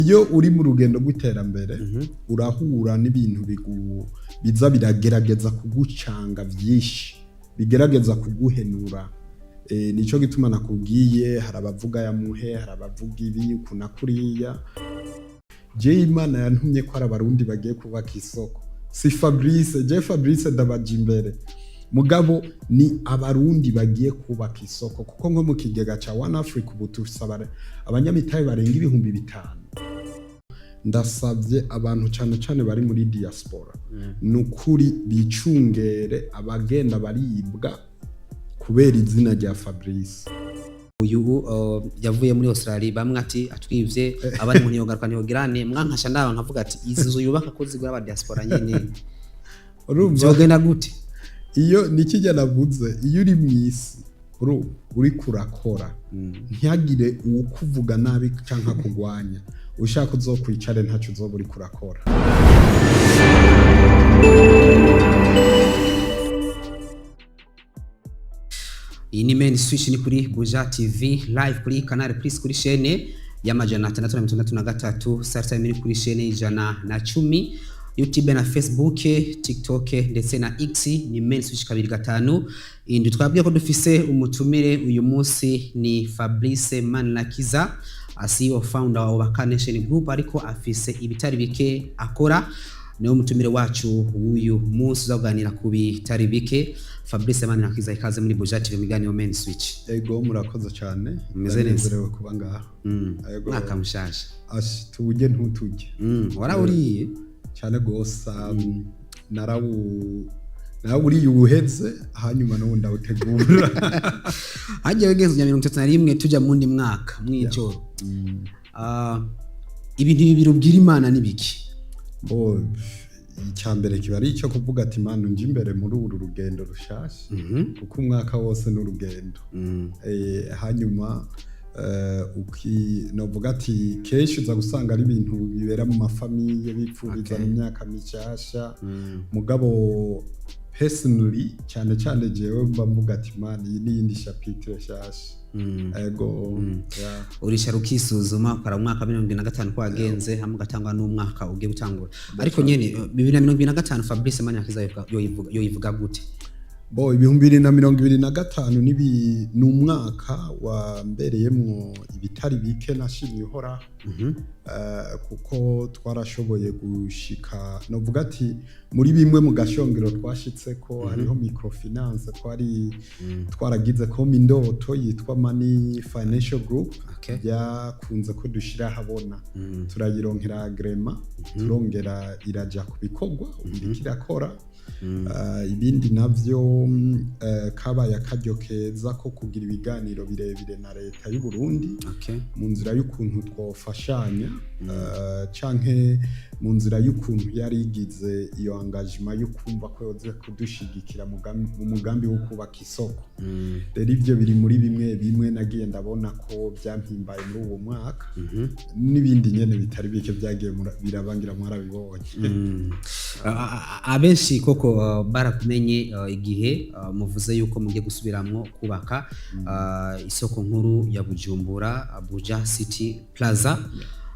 Iyo uri mu rugendo rw'iterambere, urahura n'ibintu biza biragerageza kugucanga vyinshi, bigerageza kuguhenura. Nico gituma nakubwiye, hari abavuga yamuhe, hari abavuga ibi uku na kuriya. Je Imana yantumye ko ari Abarundi bagiye kubaka isoko, si Fabrice. Je Fabrice ndabaja imbere, mugabo ni Abarundi bagiye kubaka isoko, kuko nko mu kigega ca One Africa ubu dufise abanyamitahe barenga 5000. Ndasabye abantu, cyane cyane bari muri diaspora, ni ukuri bicungere abagenda baribwa kubera izina rya Fabrice. Uyu yavuye muri Australia, bamwe ati atwivye, abandi ngo ntiyogaruka, ntiyogirane. Mwankasha ndaba nkavuga ati izi nzu yubaka ko zigura aba diaspora nyene. Urumva? Vyogenda gute? Iyo ni kijya navuze, iyo uri mu isi uriko urakora, ntihagire uwukuvuga nabi canke akugwanya, ushaka uzokwicare, ntaco uzoba uriko urakora. Iyi ni Main Switch, ni kuri Buja TV live, kuri Canal Plus kuri chaîne ya 663, StarTimes iri kuri chaîne 110, YouTube na Facebook, TikTok ndetse na X ni Main Switch 257. Twabwiye ko dufise umutumire uyu munsi, ni Fabrice Manirakiza, CEO, founder wa Ubaka Nation Group, ariko afise ibitari bike akora. Niwe mutumire wacu w'uyu munsi, uzaganira ku bitari bike. Fabrice Manirakiza, ikaze muri Buja TV, imiganiro Main Switch. Ego, murakoze cyane. Mumeze neza? Ndanezerewe kuba ngaha. Ego. Mwaka mushasha. Ashi, tuwurye ntutujye. Warawuriye? Cyane gose. Narawuriye uwuheze, hanyuma n'ubu ndawutegura. Hagiye wegeze ya 31, tuja mu wundi mwaka mw'ijoro. Ibintu bibiri ubwira Imana ni biki? Bo, icya mbere kiba ari icyo kuvuga ati: "Imana, unje imbere muri uru rugendo rushasha," kuko umwaka wose ni urugendo. Hanyuma novuga ati kenshi uza gusanga ari ibintu bibera mu ma familles, bipfurizana imyaka mishasha. Mugabo personally, cyane cyane jewe, mba mvuga ati: "Imana, iyi ni iyindi chapitre shasha." Ego, yeah. Uricara ukisuzuma, ukara umwaka wa 2025 ko wagenze, hamwe ugatangwa n'umwaka ugiye gutangura. Ariko nyene 2025, Fabrice Manirakiza yoyivuga gute? Bo, 2025 ni umwaka wambereyemwo ibitari bike, nashimye Uhoraho. Kuko twarashoboye gushika, novuga ati muri bimwe mu gashongero twashitseko hariho microfinance twari twaragize ko indoto yitwa Money Financial Group. Byakunze ko dushira ahabona, turayironkera agrément, turongera iraja ku bikorwa, ubu iriko irakora. Ibindi navyo, kabaye akaryo keza ko kugira ibiganiro birebire na leta y'u Burundi mu nzira y'ukuntu twofashanya, canke mu nzira y'ukuntu yari igize iyo engagement yo kumva ko yoza kudushigikira mu mugambi wo kubaka isoko. Rero ivyo biri muri bimwe bimwe nagiye ndabona ko byampimbaye muri uwo mwaka, n'ibindi nyene bitari bike byagiye birabangira, mwarabibonye. Abenshi koko barakumenye igihe muvuze yuko mugiye gusubiramwo kubaka isoko nkuru ya Bujumbura, Buja City Plaza.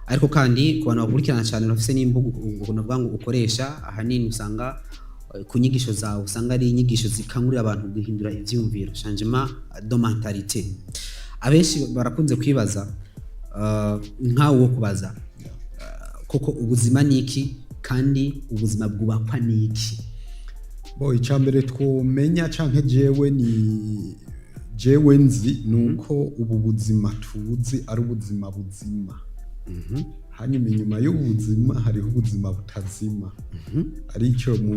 Ariko kandi ku bantu bakurikirana cyane, bafise n'imbuga ukuntu ngo ukoresha, ahanini usanga ku nyigisho zawe usanga ari inyigisho zikangurira abantu guhindura ivyiyumviro, changement de mentalité. Abenshi barakunze kwibaza, nkawe wo kubaza, koko ubuzima ni iki, kandi ubuzima bwubakwa n'iki? Bo, icambere twomenya, canke jewe ni jewe nzi, nuko ubu buzima tuzi ari ubuzima buzima. Hanyuma inyuma y'ubuzima hariho ubuzima butazima, aricyo mu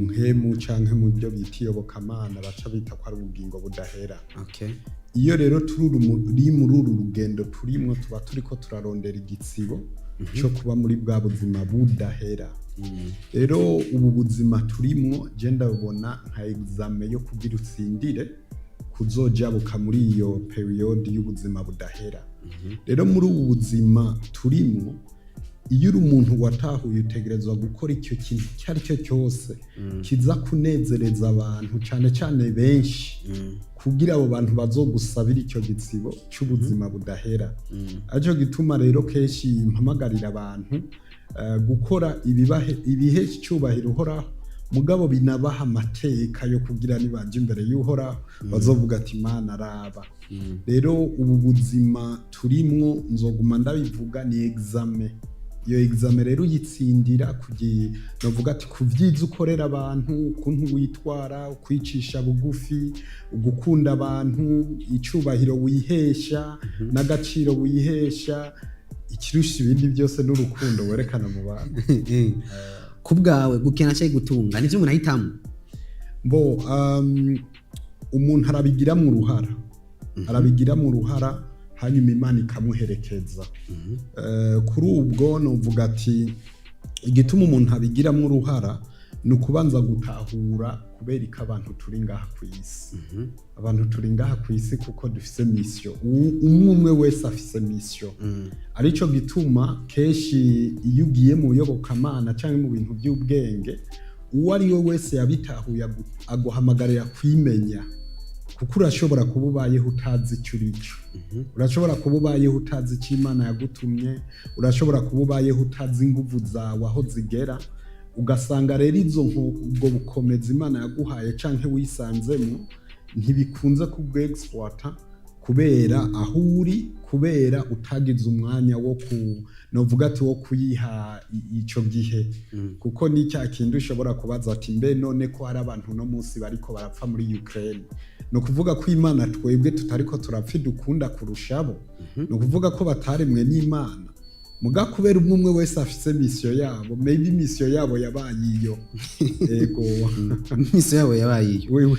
mpemu canke mu byo bita iyobokamana baca bita ko ari ubugingo budahera. Iyo rero turi muri uru rugendo turimwo, tuba turiko turarondera igitsibo cyo kuba muri bwa buzima budahera. Rero ubu buzima turimwo, je ndabona nka examen yo kugira utsindire kuzojabuka muri iyo période y'ubuzima budahera. Rero muri ubu buzima turimwo, Iyo uri umuntu watahuye, utegerezwa gukora icyo kintu icyo ari cyo cyose kiza kunezereza abantu, cyane cyane benshi, kugira abo bantu bazogusabira icyo gitsibo cy'ubuzima budahera. Aricyo gituma rero kenshi mpamagarira abantu gukora ibibahe ibihesha icyubahiro Uhoraho, mugabo binabaha amateka yo kugira nibaje imbere y'Uhoraho bazovuga ati: "Imana araba." Rero ubu buzima turimwo, nzoguma ndabivuga, ni examen. Iyo examen rero uyitsindira kugira, novuga ati, ku vyiza ukorera abantu, ukuntu witwara, kwicisha bugufi, gukunda abantu, icubahiro wihesha n'agaciro wihesha. Ikirusha ibindi byose n'urukundo werekana mu bantu. Ku bwawe, gukena cyangwa gutunga nivyo umuntu ahitamo? Bo umuntu arabigiramo uruhara, arabigiramo uruhara, hanyuma Imana ikamuherekeza. Kuri ubwo novuga ati igituma umuntu abigiramo uruhara ni ukubanza gutahura kubera ko abantu turi ngaha ku isi. Abantu turi ngaha ku isi kuko dufise mission. Umwe umwe wese afise mission. Arico gituma kenshi iyo ugiye mu yobokamana cyangwa mu bintu by'ubwenge, uwo ari we wese yabitahuye aguhamagarira kwimenya, kuko urashobora kuba ubayeho utazi icyo uri cyo, urashobora kuba ubayeho utazi icyo Imana yagutumye, urashobora kuba ubayeho utazi inguvu zawe aho zigera. Ugasanga rero izo ubwo bukomezi Imana yaguhaye canke wisanzemo ntibikunze kubwexploita kubera aho uri, kubera utagize umwanya wo ku, novuga ati, wo kuyiha ico gihe. Kuko ni cya kindi ushobora kubaza ati: "Mbe none ko hari abantu uno munsi bariko barapfa muri Ukraine, ni ukuvuga ko Imana twebwe tutariko turapfa idukunda kurushabo? Ni ukuvuga ko bataremwe n'Imana?" Muga kubera umwe umwe wese afise mission yabo, maybe mission yabo yabaye iyo. Ego. Mission yabo yabaye iyo. Wewe.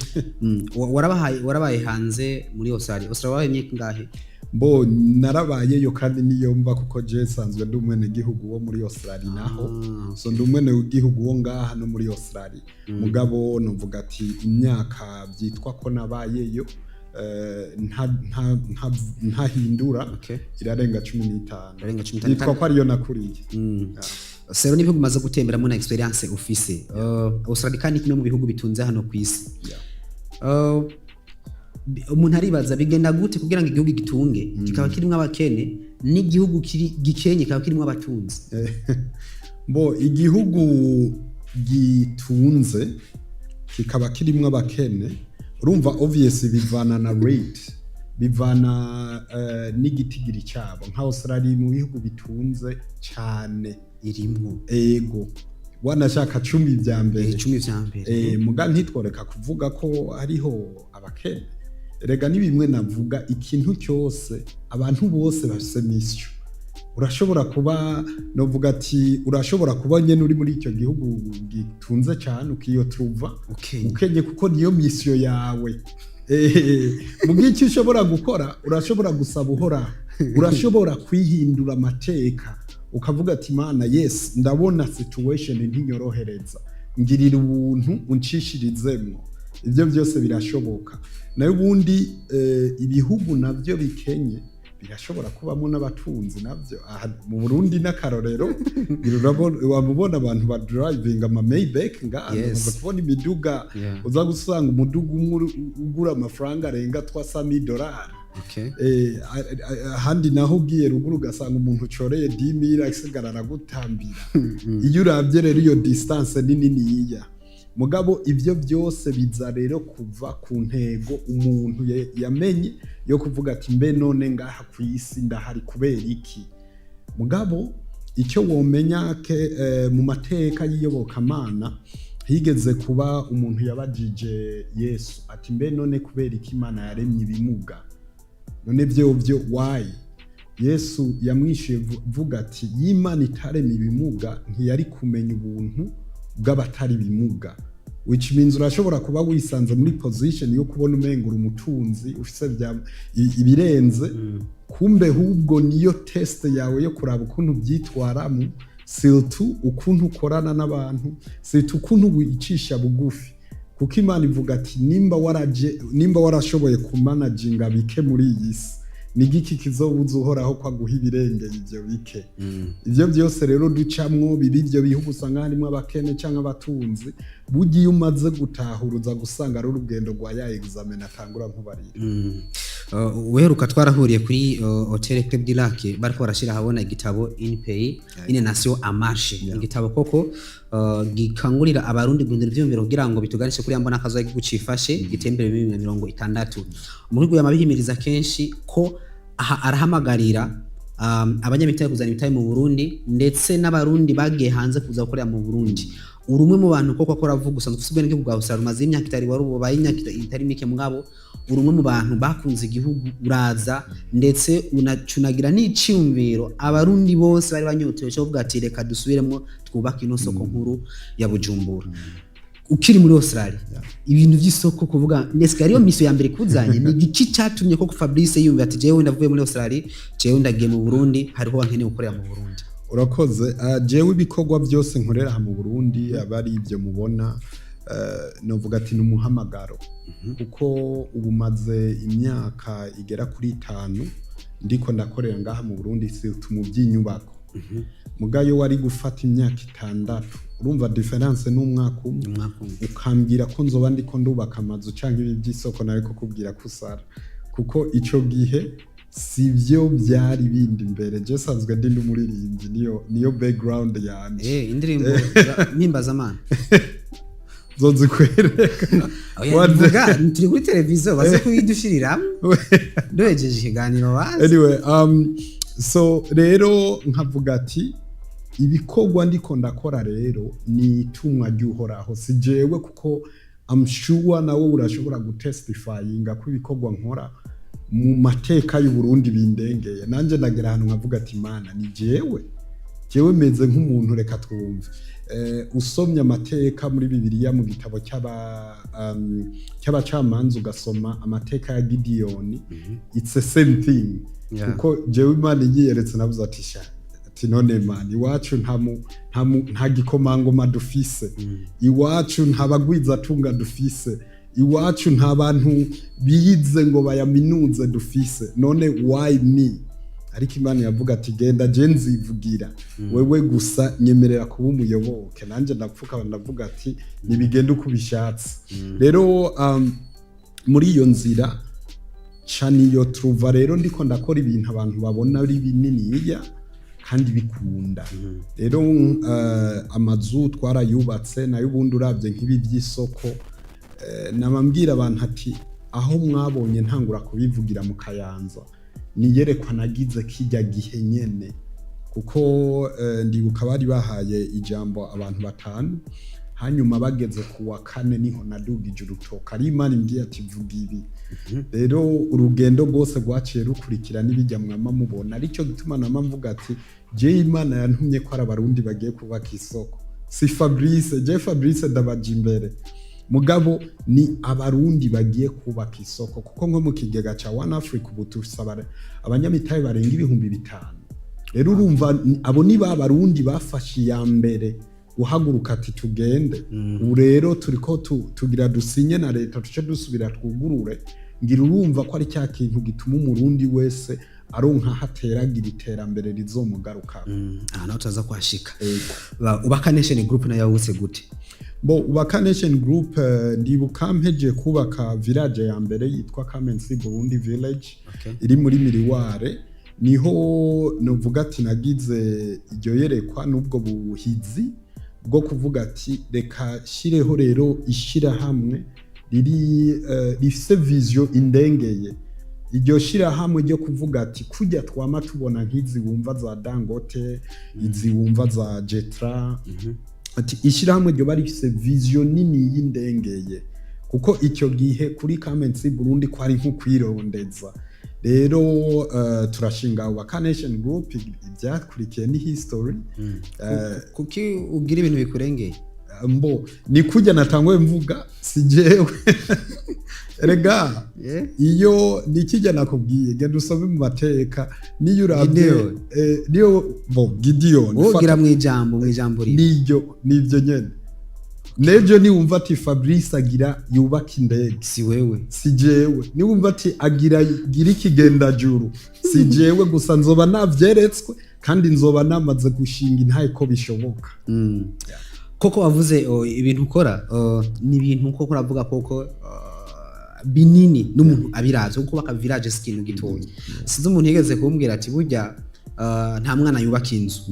Warabaye hanze muri Australia. Australia wabaye imyaka ingahe? Mbo narabayeyo kandi niyo mba, kuko je sanzwe ndi umwenegihugu wo muri Australia naho. So ndi umwenegihugu wo ngaha no muri Australia. Mugabo novuga ati imyaka byitwa ko nabayeyo ntahindura irarenga 15. Irarenga 15. Yitwa ko ariyo nakuriye. Sero n'ibihugu umaze gutemberamo na experience ufise, Australia kandi kimwe mu bihugu bitunze hano ku isi. Umuntu aribaza bigenda gute kugira ngo igihugu gitunge kikaba kirimo abakene, n'igihugu kiri gikenye kikaba kirimo abatunzi? Bo igihugu gitunze kikaba kirimo abakene, urumva obvious bivana na rate, bivana n'igitigiri cyabo. Nka Australia mu bihugu bitunze cyane irimwo. Ego, wanashaka 10 vya mbere. 10 vya mbere. Muga ntitworeka kuvuga ko hariho abakene. Rega ni bimwe navuga, ikintu cyose, abantu bose bafise mission. Urashobora kuba, novuga ati, urashobora kuba nyene uri muri icyo gihugu gitunze cyane ukiyotruva ukenye, kuko niyo mission yawe. Mu bw'icyo ushobora gukora, urashobora gusaba Uhoraho, urashobora kwihindura amateka, ukavuga ati: "Imana, yes, ndabona situation ntinyorohereza, ngirira ubuntu unshishirizemwo." Ibyo byose birashoboka. Nayo ubundi ibihugu nabyo bikenye birashobora kubamo n'abatunzi nabyo. Aha mu Burundi n'akarorero, wamubona abantu ba driving ama Maybach ngaha. Umaze kubona imiduga, uza gusanga umuduga umwe ugura amafaranga arenga $300. Ahandi naho ugiye ruguru ugasanga umuntu ucoreye 10 000 asigara aragutambira. Iyo uravye rero iyo distance ni niniya. Mugabo ibyo byose biza rero kuva ku ntego umuntu yamenye yo kuvuga ati: "Mbe none ngaha ku isi ndahari kubera iki?" Mugabo icyo womenya ke mu mateka y'iyobokamana higeze kuba umuntu yabajije Yesu ati: "Mbe none kubera iki Imana yaremye ibimuga? None byo byo why?" Yesu yamwishuye vuga ati: "Y'Imana itarema ibimuga ntiyari kumenya ubuntu bw'abatari bimuga." Which means urashobora kuba wisanze muri position yo kubona umengura umutunzi ufise ibirenze, kumbe hubwo niyo test yawe yo kuraba ukuntu byitwaramo, surtout ukuntu ukorana n'abantu, surtout ukuntu wicisha bugufi, kuko Imana ivuga ati: "Nimba waraje, nimba warashoboye kumanaginga bike muri iyi si, Ni igiki kizobuza Uhoraho ko aguha ibirengeye ivyo bike? Ivyo byose rero ducamwo bibi, ivyo bihugu usanga harimo abakene canke abatunzi, burya iyo umaze gutahuruza gusanga ari urugendo rwa ya examen atangura nkubarira. Uheruka twarahuriye kuri Hotel Club du Lac, bariko barashira ahabona igitabo Un pays, une nation en marche. Igitabo koko gikangurira Abarundi guhindura ivyiyumviro kugira ngo bituganishe kuri ya mbona akazoza igihugu cifashe gitembere 2060. Umuhigo yamabihimiriza kenshi ko aha arahamagarira abanyamitahe kuzana imitahe mu Burundi, ndetse n'Abarundi bagiye hanze kuza gukorera mu Burundi. Uri umwe mu bantu koko akora avuga, usanzwe ufite ubwenge bwa Australia, umaze imyaka itari wari ubaye imyaka itari mike, mugabo uri umwe mu bantu bakunze igihugu, uraza ndetse unacunagira n'iciyumviro Abarundi bose bari banyotewe cyo kuvuga ati: "Reka dusubiremo twubake ino soko nkuru ya Bujumbura." Ukiri muri Australia, ibintu by'isoko kuvuga ndetse ariyo mission ya mbere kuzanye, ni igiki cyatumye koko Fabrice yumva ati: "Jewe ndavuye muri Australia, jewe ndagiye mu Burundi, hariho bankeneye gukorera mu Burundi"? Urakoze. Jewe ibikorwa byose nkorera aha mu Burundi, aba ari ibyo mubona, novuga ati ni umuhamagaro, kuko ubu maze imyaka igera kuri 5 ndiko ndakorera ngaha mu Burundi, surtout mu by'inyubako. Mugayo wari gufata imyaka 6, urumva différence n'umwaka umwe, Umwaka umwe. ukambwira ko nzoba ndiko ndubaka amazu canke ibi by'isoko, nariko kubwira ko usara, kuko ico gihe sivyo byari bindi imbere. Je sanzwe ndi n'umuririmbyi, niyo background yanje. Indirimbo mpimbazamana. Zozikwereka. Oya, mvuga turi kuri televiziyo, baze kuyidushiriramwo duhejeje ikiganiro bazi. Anyway, so rero nkavuga ati ibikorwa ndiko ndakora rero ni itumwa ry'Uhoraho, si jewe, kuko I'm sure nawe urashobora gutestifyinga ko ibikorwa nkora mu mateka y'u Burundi bindengeye. Nanje ndagera ahantu nkavuga ati: "Mana, ni jewe?" Jewe meze nk'umuntu, reka twumve, usomye amateka muri Bibiliya, mu gitabo cy'abacamanza, ugasoma amateka ya Gidiyoni, it's the same thing. Kuko jewe Imana inyiyeretse, navuze ati: "Sha," ati: "none Mana, iwacu nta gikomangoma dufise, iwacu nta bagwizatunga dufise, iwacu nta bantu bize ngo bayaminuze dufise, none why me?" Ariko Imana yavuga ati: "Genda, je nzivugira, wewe gusa nyemerera kuba umuyoboke." Nanjye ndapfuka, ndavuga ati: "Nibigende uko ubishatse." Rero muri iyo nzira ca niyo turuva rero ndiko ndakora ibintu abantu babona ari bininiya kandi bikunda. Rero amazu twarayubatse, nayo ubundi urabye nk'ibi by'isoko, namambwira abantu ati aho mwabonye ntangura kubivugira mu Kayanza, niyerekwa nagize kijya gihe nyene, kuko ndibuka bari bahaye ijambo abantu batanu, hanyuma bageze ku wa kane niho nadugije urutoka, ari Imana imbwiye ati: "Vuga ibi." Rero urugendo rwose rwaciye rukurikira n'ibijya mwama mubona. Aricyo gituma nama mvuga ati: "Je Imana yantumye ko ari Abarundi bagiye kubaka isoko, si Fabrice." Je Fabrice ndabaja imbere, mugabo ni Abarundi bagiye kubaka isoko, kuko nko mu kigega ca One Africa ubu dufise abanyamitahe barenga 5000. Rero urumva abo ni ba Barundi bafashe iya mbere guhaguruka ati: "Tugende." Ubu rero turiko tugira dusinye na leta, tuce dusubira twugurure. Ngira urumva ko ari cya kintu gituma Umurundi wese aronka aho ateragira iterambere rizomugarukako. Aha naho turaza kuhashika. Ego. Ubaka Nation Group nayo yawutse gute? Bo, Ubaka Nation Group, ndibuka mpejeje kubaka village ya mbere yitwa Kamensi Burundi Village, iri muri Miriware, niho novuga ati nagize iryo yerekwa n'ubwo buhizi bwo kuvuga ati: "Reka shyireho rero ishyirahamwe riri rifise vision indengeye." Iryo shirahamwe ryo kuvuga ati kujya twama tubona nk'izi wumva za Dangote, izi wumva za Jetra, ati ishyirahamwe ryo bari rifise vision nini y'indengeye, kuko icyo gihe kuri Kamensi Burundi kwari nko kwirondeza. Rero turashinga Ubaka Nation Group, ibyakurikiye ni history. Kuki ugira ibintu bikurengeye? Mbo ni kujya natanguye mvuga, si jewe rega. Iyo ni kijya nakubwiye, genda usome mu mateka, niyo uravye Gideon. Niyo bo Gideon. Wogira mu ijambo rimwe. Niryo nivyo nyene. Nejo niwumva ati Fabrice agira yubaka indege, si wewe. Si jewe. Niwumva ati agira gira ikigendajuru, si jewe. Gusa nzoba navyeretswe kandi nzoba namaze gushinga intahe ko bishoboka. Koko wavuze, ibintu ukora, ni ibintu koko uravuga koko binini n'umuntu abiravye, kuko kubaka village si ikintu gitoya. Sinzi umuntu yigeze kumbwira ati burya nta mwana yubaka inzu.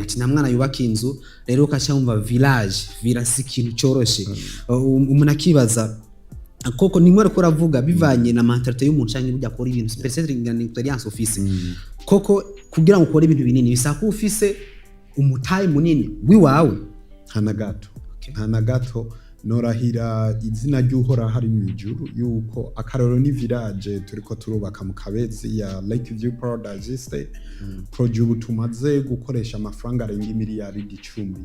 Ati nta mwana yubaka inzu. Rero ukaca wumva village villa si ikintu coroshe. Umuntu akibaza koko nimwe ariko uravuga bivanye na mentalité y'umuntu canke burya akora ibintu, peut-être ngira ni expérience ufise koko. Kugira ngo ukore ibintu binini bisaba ko ufise umutahe munini wiwawe. Nta na gato. Nta na gato. Norahira izina ry'Uhoraho ari mu ijuru yuko akarorero ni village turiko turubaka mu Kabezi ya Lake View Paradise Estate projet. Ubu tumaze gukoresha amafaranga arenga imiliyaridi 10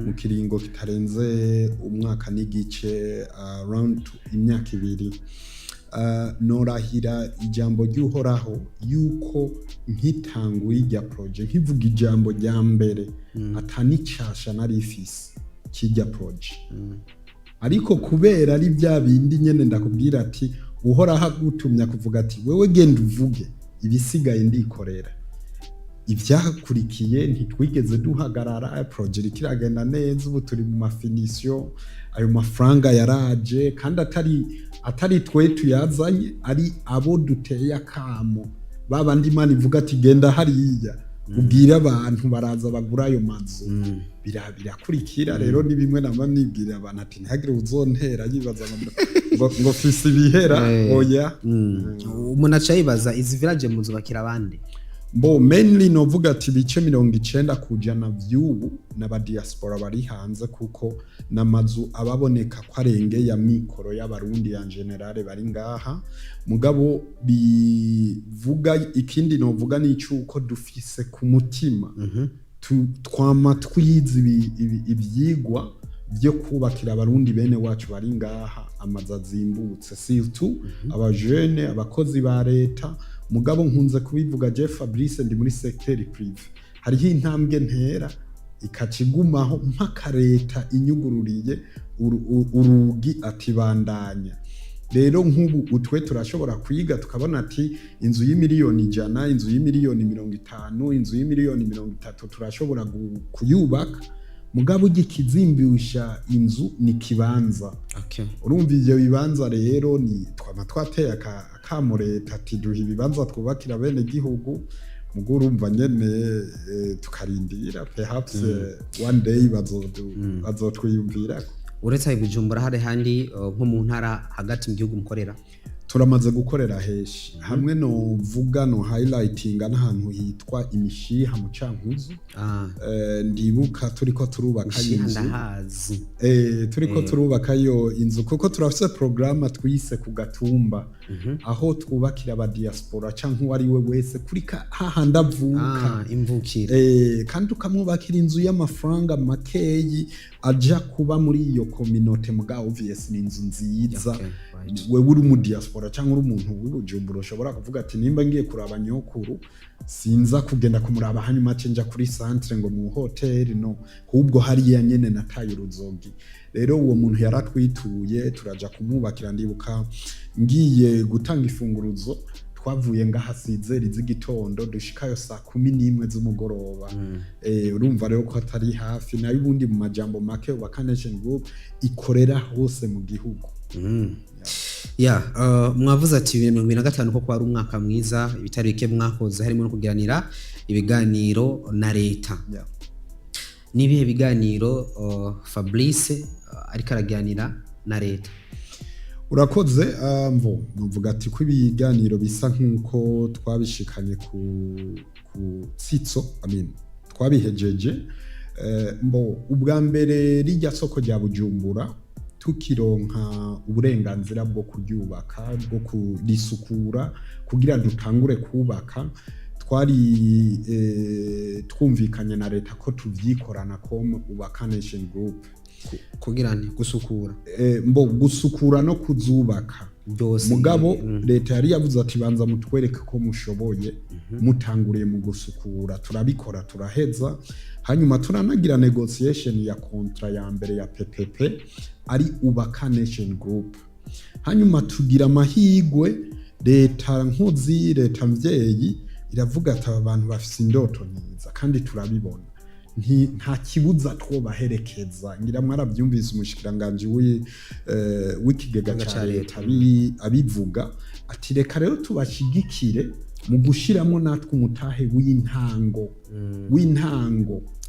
mu kiringo kitarenze umwaka n'igice, around imyaka 2. Norahira ijambo ry'Uhoraho yuko nkitangura irya projet, nkivuga ijambo rya mbere, atanicasha nari ifise kijya projet. Ariko kubera ari bya bindi nyene ndakubwira ati Uhoraho agutumya kuvuga ati wewe genda uvuge, ibisigaye ndikorera. Ivyakurikiye ntitwigeze duhagarara. Projet iriko iragenda neza, ubu turi mu ma finition. Ayo mafaranga yaraje kandi atari twe tuyazanye, ari abo duteye akamo, babandi Imana ivuga ati genda hariya ubwire abantu, baraza bagura ayo mazu. Birakurikira. Rero ni bimwe namba nibwira abantu ati ntihagire uzontera yibaza ngo fise ibihera. Oya. Umuntu aca yibaza, izi village muzubakira abandi? Mbo mainly novuga ati ibice 90% vy'ubu n'aba diaspora bari hanze, kuko n'amazu ababoneka ko arengeye amikoro y'Abarundi ya général bari ngaha. Mugabo bivuga ikindi novuga ni icuko dufise ku mutima, twama twize ivyigwa byo kubakira Abarundi bene wacu bari ngaha amazu azimbutse, surtout abajene, abakozi ba leta. Mugabo nkunze kubivuga, je Fabrice ndi muri secteur privé, hariho intambwe ntera ikacigumaho mpaka leta inyugururiye urugi ati bandanya. Rero nk'ubu utwe turashobora kwiga tukabona ati inzu y'imiliyoni 100, inzu y'imiliyoni 50, inzu y'imiliyoni 30 turashobora kuyubaka. Mugabo ikizimbisha inzu ni kibanza. Urumva ivyo bibanza rero ni twama twateye akamo leta ati duha ibibanza twubakira bene gihugu. Mugo urumva nyene tukarindira, perhaps one day bazotwiyumvirako. Uretse aho i Bujumbura, hari handi nko mu ntara hagati mu gihugu mukorera? Turamaze gukorera henshi. Hamwe novuga no highlightinga n'ahantu hitwa Imishiha mu Cankuzo. Ndibuka turiko turubaka Mishiha inzu. Ndahazi. Turiko turubaka yo inzu, kuko turafise programme twise ku gatumba, aho twubakira aba diaspora canke uwo ari we wese kuri hahandi avuka. Ah, imvukira. Kandi ukamwubakira inzu y'amafaranga makeyi aja kuba muri iyo communauté, mugabo obvious ni inzu nziza. Wewe uri mu diaspora cyangwa uri umuntu w'Ibujumbura ushobora kuvuga ati nimba ngiye kuraba nyokuru, sinza kugenda kumuraba hanyuma ce nja kuri centre ngo mu hoteli, no ahubwo hariya nyene nataye uruzogi. Rero uwo muntu yaratwituye, turaja kumwubakira. Ndibuka ngiye gutanga ifunguruzo, twavuye ngaha sizeri z'igitondo, dushikayo saa 11 z'umugoroba. Urumva rero ko atari hafi. Nayo ubundi mu majambo make, Ubaka Nation Group ikorera hose mu gihugu. Ya, mwavuze ati 2025 ko kwari umwaka mwiza, ibitari bike mwakoze harimo no kugiranira ibiganiro na leta. N'ibihe biganiro Fabrice ariko araganira na leta? Urakoze. Mvo nuvuga ati ko ibiganiro bisa nk'uko twabishikanye ku tsitso, I mean, twabihejeje. Mbo ubwa mbere rijya soko rya Bujumbura, tukironka uburenganzira bwo kuryubaka, bwo kurisukura kugira dutangure kubaka, twaravuganye na Twari twumvikanye na leta ko tuvyikorana comme Ubaka Nation Group. Kugira nti gusukura? Mbo gusukura no kuzubaka. Byose. Mugabo leta yari yavuze ati: "Banza mutwereke ko mushoboye mutanguriye mu gusukura." Turabikora, turaheza, hanyuma turanagira négociation ya contrat ya mbere ya PPP ari Ubaka Nation Group. Hanyuma tugira amahigwe, leta nkuzi, leta mvyeyi iravuga ati: "Aba bantu bafise indoto nziza kandi turabibona, nta kibuza twobaherekeza." Ngira mwarabyumvise umushikiranganji w'ikigega ca ca leta. leta abivuga ati: "Reka rero tubashigikire mu gushiramwo natwe umutahe w'intango."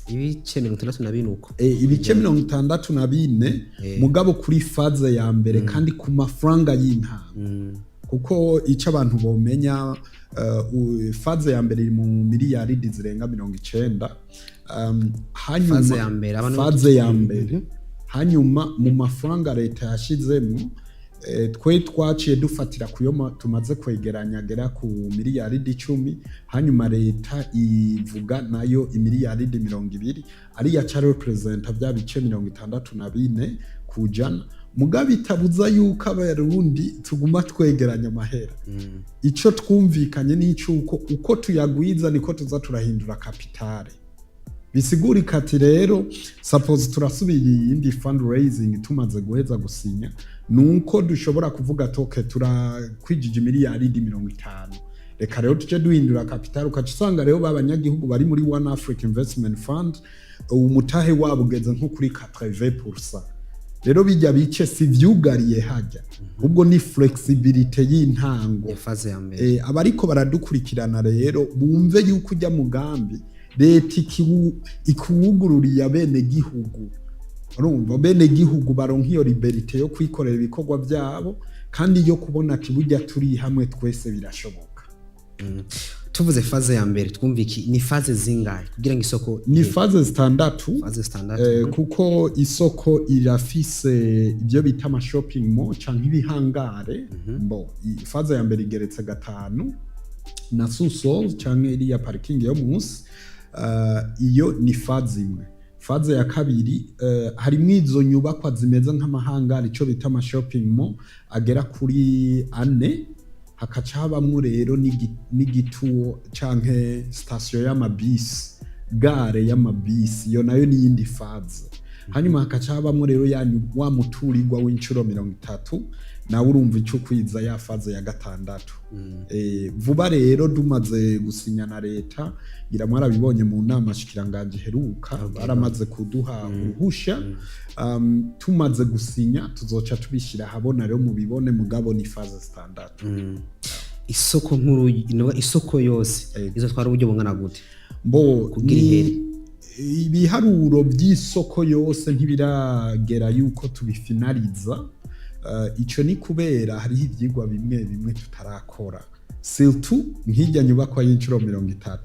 Ibice 64 uko. Ibice 64, mugabo kuri phase ya mbere kandi ku mafaranga y'intango, kuko icyo abantu bomenya, phase ya mbere iri mu miliyaridi zirenga 90. Hanyuma Phase ya mbere, abantu- Phase ya mbere. Hanyuma mu mafaranga leta yashizemo, twe twaciye dufatira kuyo tumaze kwegeranya agera ku miliyaridi 10, hanyuma leta ivuga nayo imiliyaridi 20, ariya ca représenta bya bice 64%. Mugabo itabuza yuko Abarundi tuguma twegeranya amahera. Ico twumvikanye ni icuko uko tuyagwiza niko tuza turahindura capital. Bisigurika ati rero suppose turasubiye iyindi fundraising tumaze guheza gusinya, nuko dushobora kuvuga toke turakwijije miliyaridi 50, reka rero tuje duhindura capital. Ukaca usanga rero b'abanyagihugu bari muri One Africa Investment Fund, umutahe wabo ugeze nko kuri 80%. Rero bijya bice si vyugariye hajya, ubwo ni flexibilité y'intango ya phase ya mbere. Abariko baradukurikirana rero bumve yuko ujya mugambi leta ikiwugururiye abene gihugu, urumva bene gihugu baronka iyo liberté yo kwikorera ibikorwa byabo kandi yo kubona ati burya turi hamwe twese birashoboka. Tuvuze phase ya mbere, twumva iki? Ni phase zingahe kugira ngo isoko Ni phase zitandatu. Phase zitandatu. Kuko isoko irafise ibyo bita ama shopping mall canke ibihangare. Bo phase ya mbere igeretse gatanu na sous-sol canke iriya parking yo munsi. Iyo ni phase imwe. Phase ya kabiri, harimwo izo nyubakwa zimeze nk'amahangare, ico bita ama shopping mall agera kuri ane, hakaca habamwo rero n'igituo canke station y'amabisi, gare y'amabisi, iyo nayo n'iyindi phase. Hanyuma hakaca habamwo rero wa muturirwa w'incuro 30, nawe urumva ico kwiza ya phase ya gatandatu. Vuba rero dumaze gusinya na leta, ngira mwarabibonye mu nama shikiranganje iheruka, baramaze kuduha uruhusha. Tumaze gusinya tuzoca tubishyira ahabona rero mubibone, mugabo ni phase zitandatu. Isoko nkuru isoko yose izotwara uburyo bungana gute Mbo kugira ni ihere? Ibiharuro by'isoko yose ntibiragera yuko tubifinaliza. Ico ni kubera hariho ivyigwa bimwe bimwe tutarakora, surtout nk'irya nyubakwa y'incuro 30.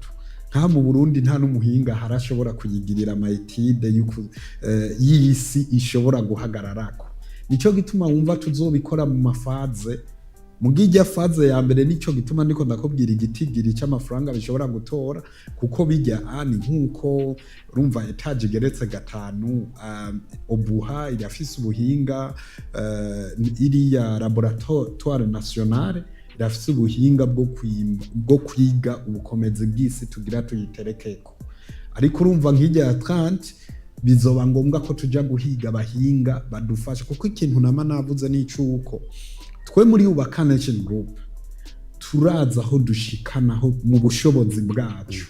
Nka mu Burundi nta n'umuhinga harashobora kuyigirira ama études y'isi ishobora guhagararako. Nico gituma wumva tuzobikora mu ma phases. Mugijya phase ya mbere, nico gituma ndiko ndakubwira igitigiri c'amafaranga bishobora gutora, kuko bijya ani nkuko urumva étage igeretse gatanu, OBUHA irafise ubuhinga, iriya laboratoire nationale irafise ubuhinga bwo kwiga ubukomezi bw'isi tugira tuyiterekeko. Ariko urumva nk'irya ya 30 bizoba ngombwa ko tuja guhiga abahinga badufasha, kuko ikintu nama navuze ni icuko twe muri Ubaka Nation Group turaza aho dushikanaho mu bushobozi bwacu,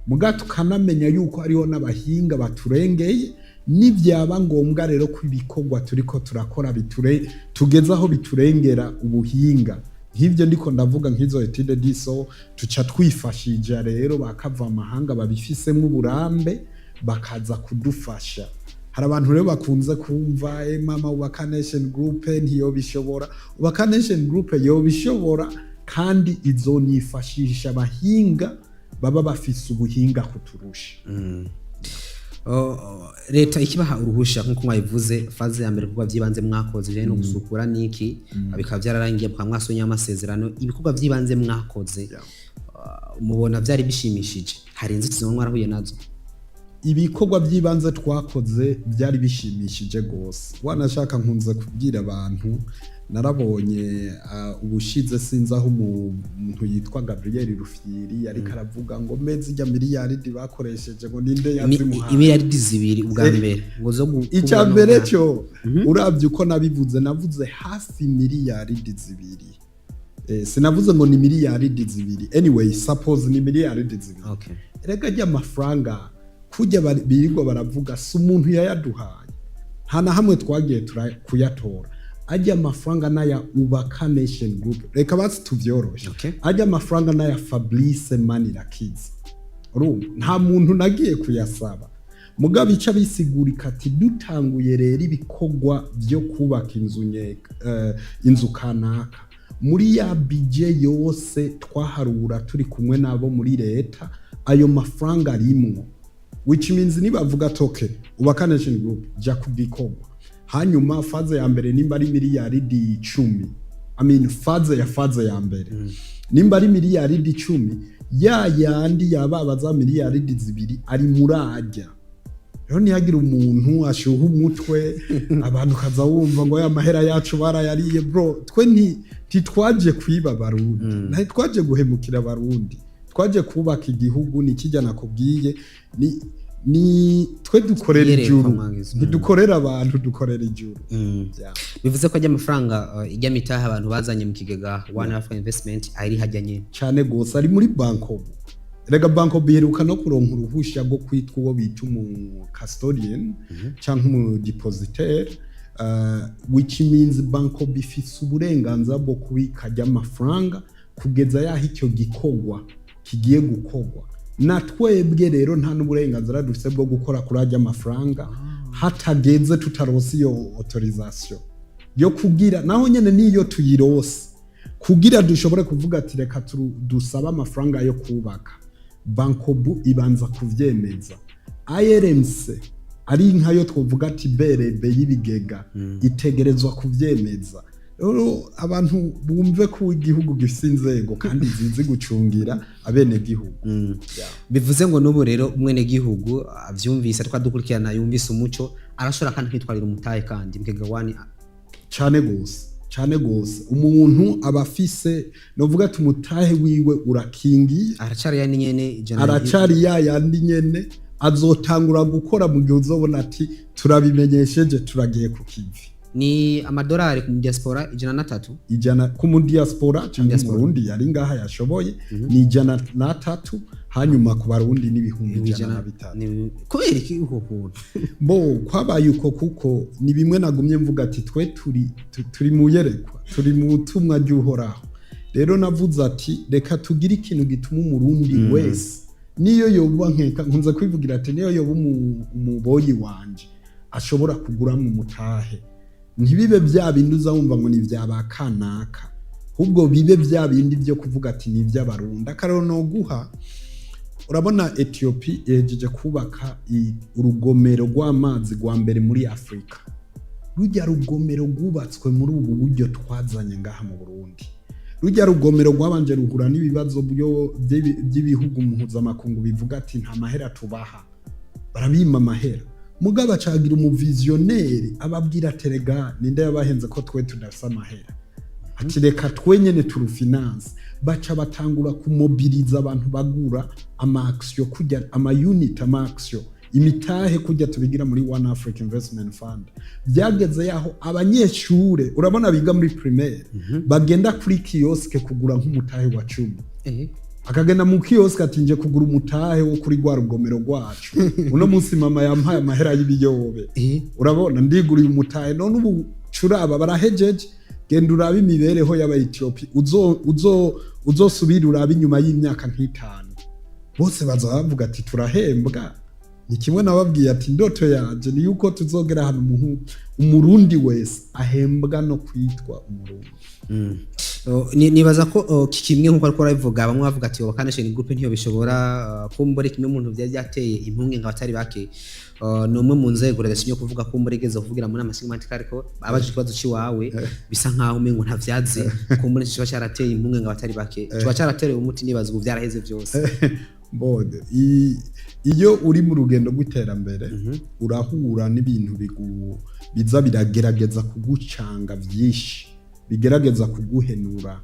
muga tukanamenya yuko hariho n'abahinga baturengeye. Nibyaba ngombwa rero ko ibikorwa turiko turakora biture tugeze aho biturengera ubuhinga, nk'ibyo ndiko ndavuga, nk'izo études de sol, tuca twifashija rero bakava amahanga babifisemo uburambe bakaza kudufasha. Hari abantu rero bakunze kumva: "Mama, Ubaka Nation Group ntiyobishobora." Ubaka Nation Group yobishobora, kandi izonifashisha abahinga baba bafise ubuhinga kuturusha. Oh, leta ikibaha uruhusha nk'uko mwabivuze, phase ya mbere ibikorwa by'ibanze mwakoze bijanye no gusukura niki bikaba byararangiye, mukaba mwasonya amasezerano, ibikorwa by'ibanze mwakoze. mubona vyari bishimishije? Hari inzitizi mwarahuye nazo? Ibikorwa by'ibanze twakoze byari bishimishije rwose. Wanashaka nkunze kubwira abantu, narabonye ubushize, sinzi aho, umuntu yitwa Gabriel Rufyiri ariko aravuga ngo mezi ijya miliyaridi bakoresheje, ngo ninde yazimuhaye? Imiliyaridi 2 ubwa mbere ngo zo Icya kubona mbere umwana. Cyo urabye uko nabivuze, navuze hafi miliyaridi 2. Sinavuze ngo ni miliyaridi 2. Anyway, suppose ni miliyaridi 2. Erega ry'amafaranga kujya birirwa baravuga, si umuntu yayaduhaye, nta na hamwe twagiye kuyatora. Ajya amafaranga n'aya Ubaka Nation Group. Reka basi tuvyoroshe. Ajya amafaranga n'aya Fabrice Manirakiza. Urumva, nta muntu nagiye kuyasaba. Mugabo ica bisigurika ati dutanguye rero ibikorwa byo kubaka inzu nyeka, inzu kanaka, muri ya budget yose twaharura turi kumwe nabo muri leta, ayo mafaranga arimwo, which means nibavuga toke Ubaka Nation Group jya ku gikorwa, hanyuma phase ya mbere nimba ari miliyaridi 10, I mean phase ya mbere nimba ari miliyaridi 10, ya yandi yababa za miliyaridi 2 ari muri ajya. Rero ntihagire umuntu ashuha umutwe, abantu kaza wumva ngo ya mahera yacu barayariye. Bro, twe ntitwaje kwiba Abarundi, ntitwaje guhemukira Abarundi, twaje kubaka igihugu. Ni kijya nakubwiye, ni twe dukorera Iyerekwa ijuru. Mwagize. Ntidukorera abantu, dukorera ijuru. Yeah. Bivuze ko ajya amafaranga, ijya mitahe abantu bazanye mu kigega One Africa Investment ari hajya nyene? Cyane gose, ari muri Bancobu. Rega Bancobu iheruka no kuronka uruhusha rwo kwitwa uwo bita umu custodian canke umu depositaire, which means Bancobu ifise uburenganzira bwo kubika amafaranga kugeza yaho icyo gikorwa kigiye gukorwa. Na twebwe rero nta n'uburenganzira dufise bwo gukora kuri ajya amafaranga hatageze, tutarose iyo autorisation yo kugira. Naho nyene niyo tuyirose, kugira dushobore kuvuga ati reka dusabe amafaranga yo kubaka, Bancobu ibanza kuvyemeza. ARMC ari nkayo twovuga ati BRB y'ibigega itegerezwa kuvyemeza. Rero abantu bumve ko igihugu gifise inzego kandi zizi gucungira abenegihugu. Yeah. Bivuze ngo n'ubu rero umwenegihugu avyumvise, ariko adukurikirana, yumvise umuco, arashobora kandi kwitwarira umutahe kandi mu kigega One? Cane gose, cane gose. Umuntu aba afise, novuga ati umutahe wiwe urakingiye. Aracari ya nyene 100? Aracari ya yandi nyene. Azotangura gukora mu gihe uzobona ati turabimenyesheje, turagiye ku kivi. Ni amadolari mu diaspora 103? 100 ku mu diaspora cyangwa Diaspora. Umurundi yari ngaha yashoboye ni 103, hanyuma ku Barundi n'103,000. Kubera iki uko kuntu? Bo kwabaye uko kuko ni bimwe nagumye mvuga ati twe turi mu yerekwa, turi mu butumwa ry'Uhoraho. Rero navuze ati reka tugire ikintu gituma Umurundi wese, niyo yoba, nkeka nkunze kwivugira ati niyo yoba umuboyi wanje, ashobora kuguramo umutahe. Ntibibe bya bindi uza wumva ngo ni ibya ba kanaka, ahubwo bibe bya bindi byo kuvuga ati ni iby'Abarundi. Akarero noguha, urabona Ethiopia ihejeje kubaka urugomero rw'amazi rwa mbere muri Afurika. Rujya rugomero rwubatswe muri ubu buryo twazanye ngaha mu Burundi. Rujya rugomero rwabanje ruhura n'ibibazo by'ibihugu mpuzamakungu bivuga ati nta mahera tubaha, barabima amahera. Mugabo acagira umu visionnaire ababwira terega ninde yabahenze ko twe tudafise amahera? Ati reka twe nyene turufinance. Baca batangura kumobiriza abantu, bagura ama action, kujya ama unit, ama action, imitahe, kujya tubigira muri One Africa Investment Fund. Byageze yaho abanyeshure, urabona biga muri primaire, bagenda kuri kiosque kugura nk'umutahe wa 10. Akagenda mu kiosque ati nje kugura umutahe wo kuri rwa rugomero rwacu, uno munsi mama yampaye amahera y'ibiyobe. Urabona ndiguriye umutahe. None ubu curaba barahejeje, genda urabe imibereho y'Abayetiyopi, uzo uzosubira urabe inyuma y'imyaka nk'itanu, bose baza bavuga ati turahembwa. Ni kimwe nababwiye ati indoto yanje ni yuko tuzogera ahantu Umurundi wese ahembwa no kwitwa Umurundi. Oh, nibaza ko kimwe nkuko ariko arabivuga, bamwe bavuga ati Ubaka Nation Group ntiyo bishobora kumbure. Kimwe mu bintu byari byateye impungenge abatari bake, ni umwe mu nzego radashimye kuvuga, kumbure igeze kuvugira muri amasegmentika, ariko abajije ikibazo ciwawe bisa nkaho umengo ntavyazi. Kumbure kiba cyarateye impungenge abatari bake, kiba cyaraterewe umuti, nibaza ubu byaraheze byose. Bode iyo uri mu rugendo rw'iterambere urahura n'ibintu biza biragerageza kugucanga byinshi, bigerageza kuguhenura.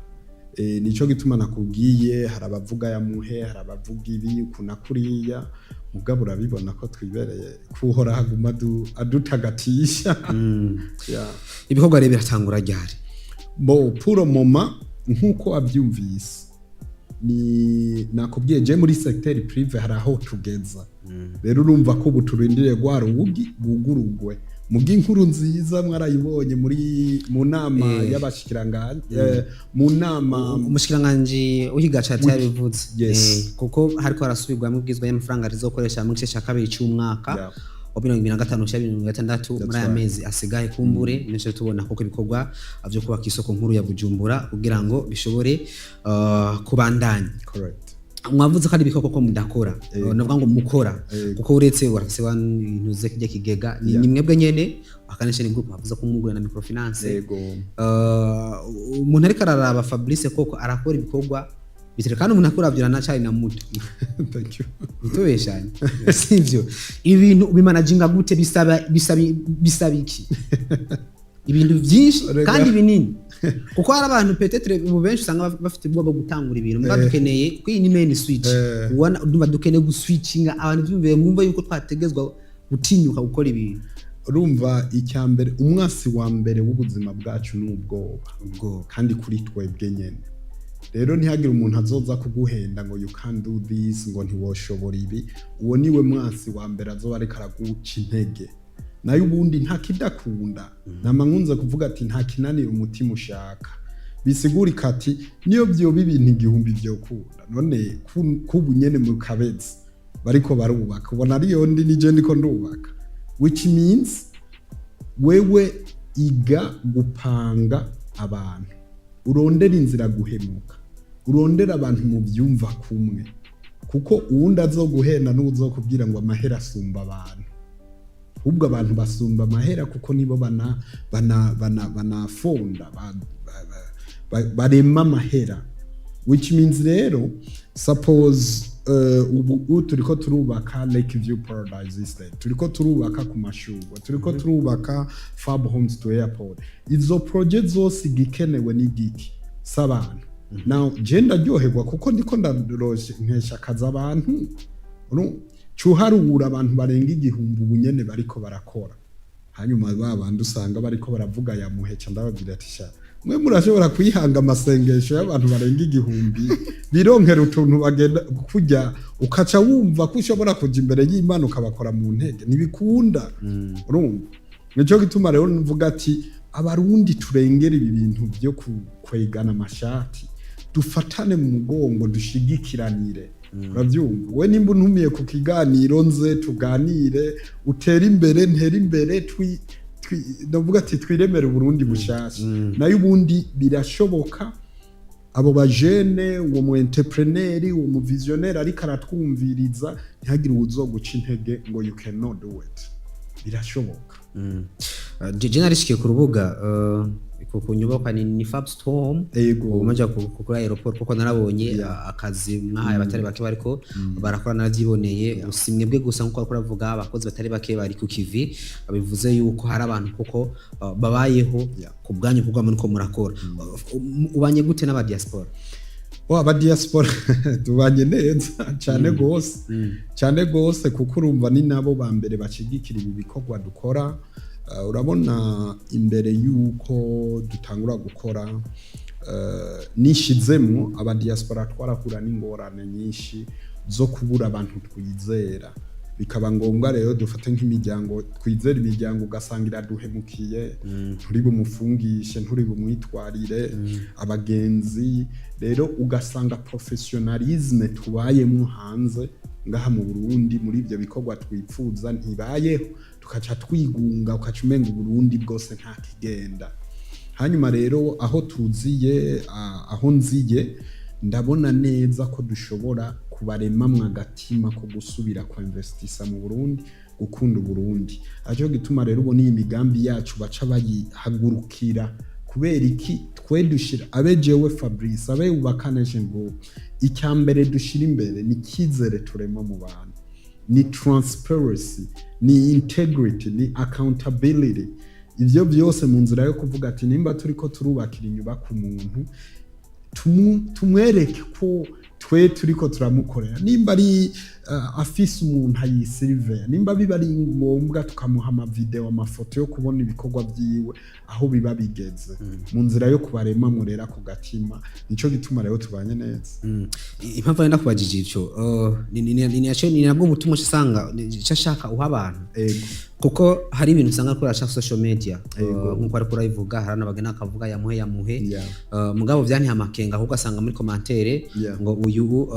Nico gituma nakubwiye, hari abavuga ya muhe, hari abavuga ibi uku na kuriya, mugabo urabibona ko twibereye kuhora haguma adutagatisha. Yeah. Ibikorwa rero biratangura ryari? Bon, pour le moment, nk'uko wabyumvise, ni nakubwiye, je muri secteur privé hari aho tugeza. Rero urumva ko ubu turindiriye rwa rubugi rwugurugwe. Muga inkuru nziza mwarayibonye muri mu nama y'abashikiranganji, mu nama Umushikiranganji w'ikigaca yabivuze. Yes. Kuko hariko harasubirwamo ibwizwa y'amafaranga rizokoresha mu gice cya kabiri cy'umwaka wa 2025 cya 2026, muri aya mezi asigaye. Kumbure nico tubona koko ibikorwa vyo kubaka isoko nkuru ya Bujumbura kugira ngo bishobore kubandanya. Correct. Mwavuze ko ari ibikorwa ko mudakora, navuga ngo mukora, kuko uretse urafise ibintu ze kijya kigega ni mwebwe nyene Ubaka Nation Group, mwavuze ko mwugura na microfinance. Yego. Umuntu ariko araraba Fabrice koko arakora ibikorwa bitire, kandi umuntu akuravye nacari na muto. Thank you. Ntitubeshanye, sivyo? Ibi bintu ubimanaginga gute? Bisaba iki? Ibintu byinshi Rega. kandi binini, kuko hari abantu peut-être ubu benshi usanga bafite ubwoba bwo gutangura ibintu mbwa dukeneye, kuko iyi ni main switch. Ubona ndumva dukeneye guswitchinga abantu byumviye, mwumva yuko twategezwa gutinyuka gukora ibintu. Urumva, icya mbere, umwasi wa mbere w'ubuzima bwacu ni ubwoba. Ubwoba. Kandi kuri twebwe nyene. Rero ntihagire umuntu azoza kuguhenda ngo "You can't do this", ngo "Ntiwoshobora ibi". Uwo niwe mwasi wa mbere azoba ariko araguca intege. Nayo ubundi nta kidakunda. Nama nkunze kuvuga ati nta kinanira umutima ushaka. Bisigurika ati niyo vyoba ibintu 1000 vyokunda. None kubu nyene mu Kabezi bariko barubaka, ubona ariyo ndi nije ndiko ndubaka, which means wewe iga gupanga abantu, urondera inzira guhemuka, urondera abantu mu byumva kumwe, kuko uwundi azoguhenda n'uzokubwira ngo amahera asumba abantu. Ahubwo abantu basumba amahera, kuko nibo bana bana bana banafonda barema amahera, which means rero suppose ubu turiko turubaka Lake View Paradise Estate, turiko turubaka ku Mashurwe, turiko turubaka Fab Homes to Airport. Izo project zose igikenewe ni giki? S'abantu. Now je ndaryoherwa kuko ndiko ndaronkesha akazi abantu. Cuharura abantu barenga 1000 ubu nyene bariko barakora. Hanyuma ba bandi usanga bariko baravuga ya muheca, ndababwira ati sha mwe murashobora kwihanga amasengesho y'abantu barenga 1000 bironkera utuntu bagenda kurya, ukaca wumva ko ushobora kuja imbere y'Imana ukabakora mu ntege? Ntibikunda. Urumva, nico gituma rero mvuga ati Abarundi turengera ibi bintu byo kwegana amashati, dufatane mu mugongo, dushigikiranire. Urabyumva, we nimba untumiye ku kiganiro, nze tuganire, utere imbere, ntere imbere, ndavuga ati twiremere Uburundi bushasha. Nayo ubundi birashoboka. Abo bajene, uwo mu entrepreneur, uwo mu visionnaire ariko aratwumviriza, ntihagire uwuzoguca intege ngo "You cannot do it". Birashoboka. Je narishikiye ku rubuga, ku nyubakwa ni Fabstorm. Ego. Ubu kuri aéroport, kuko narabonye akazi mwahaye abatari bake bariko barakora, naravyiboneye. Gusa mwebwe gusa, nkuko bariko baravuga, abakozi batari bake bari ku kivi, bivuze yuko hari abantu koko babayeho ku bwanyu, kuko muriko murakora. Ubanye gute n'aba diaspora? Wa aba diaspora tubanye neza cyane gose, cyane gose, kuko urumva ni nabo ba mbere bashigikira ibi bikorwa dukora. Urabona imbere y'uko dutangura gukora, nishizemwo aba diaspora, twarahura n'ingorane nyinshi zo kubura abantu twizera, bikaba ngombwa rero dufate nk'imiryango twizera, imiryango ugasanga iraduhemukiye, nturi bumufungishe, nturi bumwitwarire. Abagenzi rero ugasanga professionnalisme tubayemo hanze ngaha mu Burundi muri ibyo bikorwa twipfuza ntibayeho, tukaca twigunga, ukaca umenga Uburundi bwose nta kigenda. Hanyuma rero aho tuziye, aho nziye, ndabona neza ko dushobora kubaremamwo agatima ko gusubira kwa investisa mu Burundi, gukunda Uburundi. Aco gituma rero ubona iyi migambi yacu baca bayihagurukira. Kubera iki? Twe dushira abe jewe Fabrice, abe Ubaka Nation Group, icya mbere dushira imbere ni icyizere turema mu bantu, ni transparency, ni integrity, ni accountability. Ivyo byose mu nzira yo kuvuga ati nimba turiko turubakira inyubako umuntu, tumwereke ko twe turiko turamukorera. Nimba ari afise umuntu ayisiriveya, nimba biba ari ngombwa tukamuha amavideo, amafoto yo kubona ibikorwa vyiwe aho biba bigeze, mu nzira yo kubaremamwo rero ako gatima. Nico gituma rero tubanye neza. Impamvu nenda kubajije ico, ni nabwo butumwa usanga nshaka uha abantu, kuko hari ibintu usanga kuri aca social media, nkuko ariko urabivuga, hari abagena akavuga yamuhe yamuhe. Mugabo vyanteye amakenga ahubwo asanga muri commentaire ngo uyu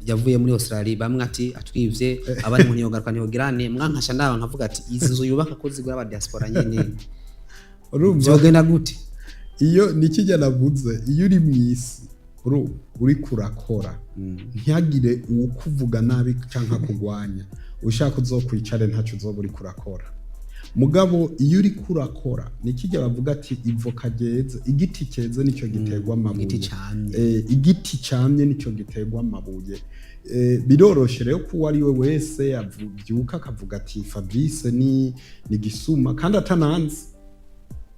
yavuye muri Australia, bamwe ati atwivye, abandi ngo ntiyogaruka, ntiyogirane. Mwankasha ndaba nkavuga ati izi nzu yubaka ko zigura aba diaspora nyene, Urumva, vyogenda gute? Iyo ni kijya navuze, iyo uri mu isi uriko urakora, ntihagire uwukuvuga nabi canke akugwanya, ushaka uzokwicare, ntaco uzoba uriko urakora. Mugabo iyo uriko urakora, ni kijya bavuga ati ivoka ryeze, igiti cyeze nicyo giterwa amabuye. Igiti camye. Igiti camye nicyo giterwa amabuye. Biroroshe rero ko uwo ari we wese avyuka akavuga ati Fabrice ni gisuma kandi atananze.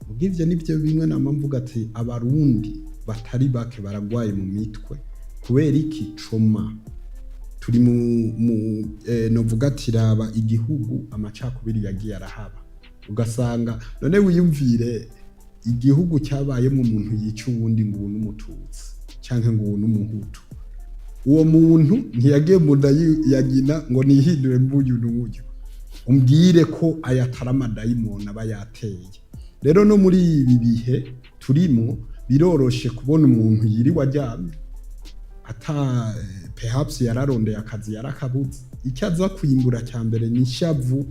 Ubwivyo nivyo bimwe nama mvuga ati Abarundi batari bake baragwaye mu mitwe. Kubera iki? Trauma. Turi mu novuga ati raba igihugu, amacakubiri yagiye arahaba, ugasanga none wiyumvire igihugu cyabayemo umuntu yica uwundi ngo uwu n'Umututsi canke ngo uwu n'Umuhutu. Uwo muntu ntiyagiye mu nda ya nyina ngo nihindure mbuyu n'uyu. Umbwire ko aya atari amadayimoni aba yateye. Rero no muri ibi bihe turimo, biroroshe kubona umuntu yiriwe aryamye, ata perhaps yararondeye akazi yarakabuze, icyo aza kwimbura cya mbere ni ishavu.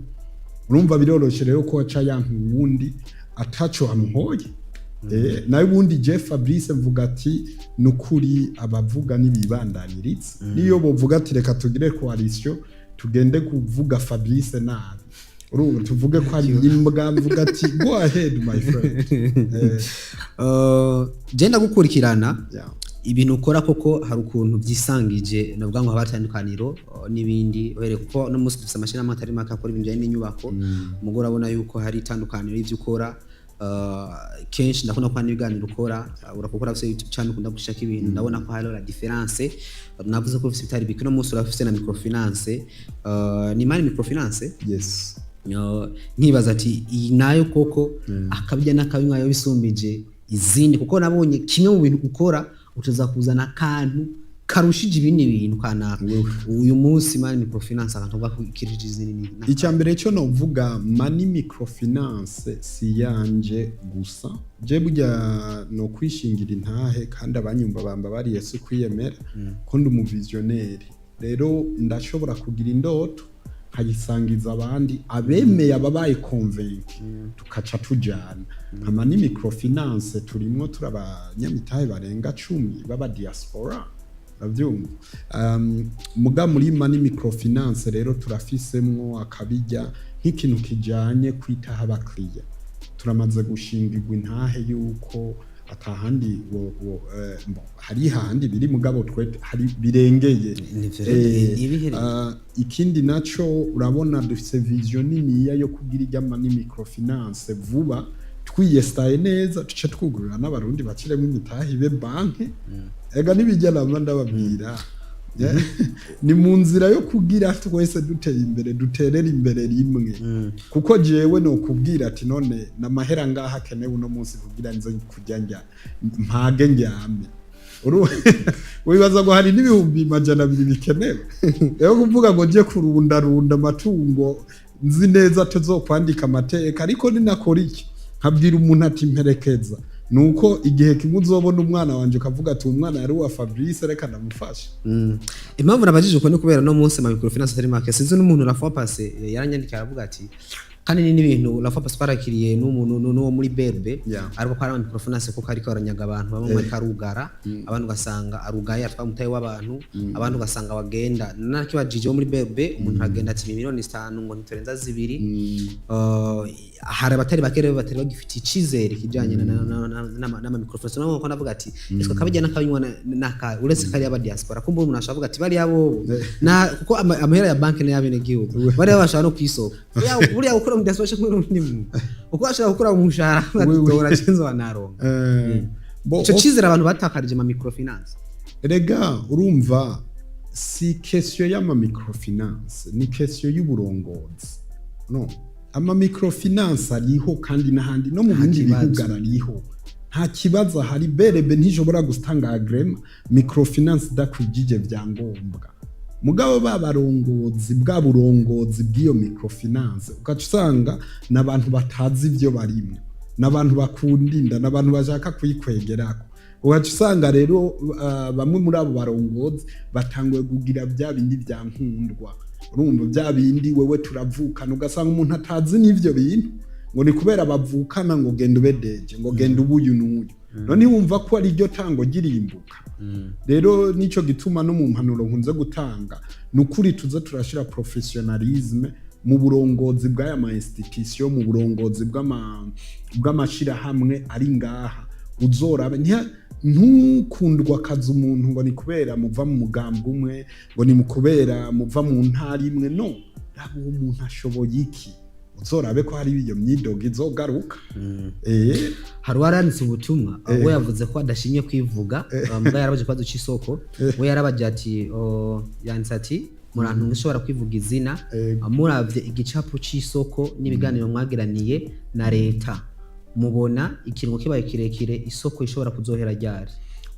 Urumva biroroshe rero ko aca yanka uwundi ataco amuhoye. Nawe ubundi je Fabrice mvuga ati nukuri abavuga nibibandaniritse, niyo bovuga ati reka tugire coalition, tugende kuvuga Fabrice nabi, urumva tuvuge ko ari imbwa, mvuga ati go ahead, my friend. Je ndagukurikirana, ibintu ukora koko hari ukuntu byisangije, navuga ngo haba itandukaniro n'ibindi uhereye, kuko no munsi dufise amashirahamwe atari make akora ibintu bijanye n'inyubako. Mugabo urabona yuko hari itandukaniro y'ivyo ukora. Kenshi ndakunda ko n'ibiganiro ukora, urakora ufise YouTube channel, ukunda gushaka ibintu, ndabona ko hari la différence. Navuze ko ufise ibitari bike, no munsi urafise na microfinance, ni Money Microfinance. Yes. Nkibaza ati iyi nayo koko akabya n'akabinywa yo bisumbije izindi, kuko nabonye kimwe mu bintu ukora utuza kuzana akantu karushije ibindi bintu kanaka. Uyu munsi Money Microfinance, akantu gakirije izindi ni Icya mbere cyo novuga, Money Microfinance si yanje gusa. Je burya no kwishingira intahe, kandi abanyumva bamba bariye si kwiyemera ko ndi umuvisionnaire. Rero ndashobora kugira indoto nkayisangiza abandi, abemeye, ababaye convaincus, tukaca tujana. Nka Money Microfinance turimwo, turi abanyamitahe barenga 10 b'aba diaspora, uravyumva. Muga muri Money Microfinance rero turafisemwo akabijya nk'ikintu kijanye kwitaho abakiriya. Turamaze gushingirwa intahe yuko atahandi bon, hari hahandi biri, mugabo twe hari birengeye. Nivyo rero, ibihe Ikindi naco, urabona dufise vision niniya yo kugira irya Money Microfinance vuba twiyestaye neza, tuce twugurura n'Abarundi baciremo imitahe, ibe banke. Ega nibijya nama ndababwira. Yeah. Ni mu nzira yo kugira twese duteye imbere, duterera imbere rimwe, kuko jewe no kubwira ati none namahera ngaha akenewe uno munsi kugira nze kujya njya mpage ndyame. Wibaza ngo hari n'200,000 bikenewe rero kuvuga ngo nje kurundarunda amatungo, nzi neza tuzokwandika amateka. Ariko ninakora iki, nkabwira umuntu ati mperekeza, nuko igihe kimwe uzobona umwana wanje ukavuga ati umwana yari uwa Fabrice, reka ndamufasha. Impamvu nabajije uko ni kubera no munsi ma microfinance atari make. Sinzi n'umuntu la fois passée yaranyandikiye aravuga ati Kandi ni n'ibintu la fois passée twarakiriye n'umuntu n'uwo muri BRB, ariko ko ari microfinance, kuko ariko aranyaga abantu bamwe, ariko arugara abantu, ugasanga arugaye, atwara umutahe w'abantu, abantu ugasanga bagenda nakibajije wo muri BRB, umuntu aragenda ati 5 miliyoni ngo ntiturenza 2. Hari abatari bake rero batari bagifite icizere kijanye n'ama microfinance, nabo ko navuga ati ese kabijya n'akabinywa naka uretse kari aba diaspora, kumva umuntu ashobora kuvuga ati bariya bobo na kuko amahera ya banki ni y'abenegihugu, bariya bashaka no kwisoko buriya gukora mu diaspora cyangwa n'undi muntu uko bashaka gukora mu mushahara batora cenzo banaronka. Bo, ico cizere abantu batakarije ama microfinance. Erega urumva, si question y'ama microfinance, ni question y'uburongozi. No ama microfinance ariho, kandi n'ahandi no mu Nta bindi kibazo. bihugu arariho, nta kibazo ahari. BRB ntishobora gutanga agrément microfinance idakwigije vyangombwa, mugabo ba barongozi, bwa burongozi bw'iyo microfinance, ugaca usanga n'abantu batazi ibyo barimwo, n'abantu bakunda inda, n'abantu bashaka kuyikwegerako. Ugaca usanga rero bamwe muri abo barongozi batanguye kugira bya bindi bya nkundwa, urumva, bya bindi wewe turavukana, ugasanga umuntu atazi n'ivyo bintu ngo ni kubera bavukana, ngo genda ube DG, ngo genda ube uyu n'uyu. None wumva ko ari ryo tango girimbuka. Rero nico gituma no mu mpanuro nkunze gutanga ni ukuri tuze turashira professionnalisme mu burongozi bw'aya ma institution, mu burongozi bw'amashirahamwe ari ngaha. Uzorabe ntukundwa akazi umuntu ngo ni kubera muva mu mugambwe umwe, ngo ni mu kubera muva mu ntara imwe. No raba uwo muntu ashoboye iki, uzorabe ko hari iyo myidogo izogaruka. Hari uwaranditse ubutumwa, we yavuze ko adashimye kwivuga, mbwa yarabaje ikibazo c'isoko. We yarabaje ati, oh, yanditse ati murantunga ushobora kwivuga izina, muravye igicapo c'isoko n'ibiganiro mwagiraniye na leta, mubona ikiringo kibaye kirekire isoko ishobora kuzohera ryari?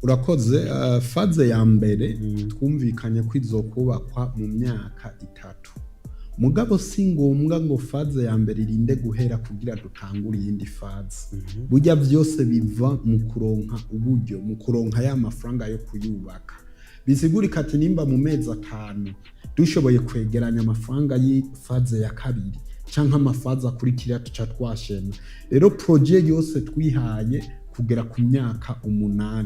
Urakoze. Phase ya mbere twumvikanye ko izokubakwa mu myaka 3, mugabo si ngombwa ngo phase ya mbere irinde guhera kugira dutangure iyindi phase. Burya byose biva mu kuronka uburyo, mu kuronka ya mafaranga yo kuyubaka. Bisigurika ati nimba mu mezi 5 dushoboye kwegeranya amafaranga y'i phase ya kabiri canke ama phases akurikira, tuca twashena. Rero projet yose twihaye kugera ku myaka 8,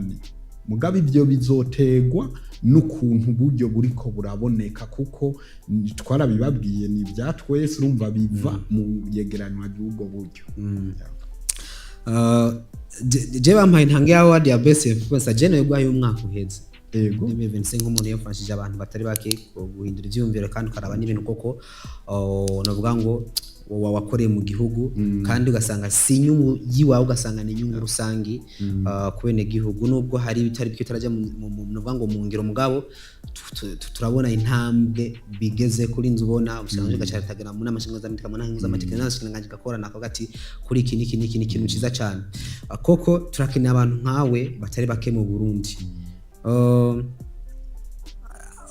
mugabo ibyo bizotegwa n'ukuntu uburyo buriko buraboneka, kuko twarabibabwiye, ni ibya twese. Urumva biva mu yegeranywa ry'ubwo buryo. Je bampaye intange ya award ya best influencer, je nayo guhaye umwaka uheze 2025, nk'umuntu yafashije abantu batari bake guhindura ivyiyumviro, kandi ukaraba n'ibintu koko, navuga ngo wakoreye mu gihugu, kandi ugasanga si inyungu yiwawe, ugasanga ni inyungu rusangi ku bene gihugu, nubwo hari ibitari byo bitarajya navuga ngo mu ngiro, mugabo turabona intambwe bigeze kuri nzu. Ubona ubushikiranganji bwa mu nama nshingamateka, mu nama nkenguzamateka, inama nshingamateka igakorana, akavuga ati kuri iki n'iki n'iki, ni ikintu ciza cyane. Koko turakeneye abantu nkawe batari bake mu Burundi.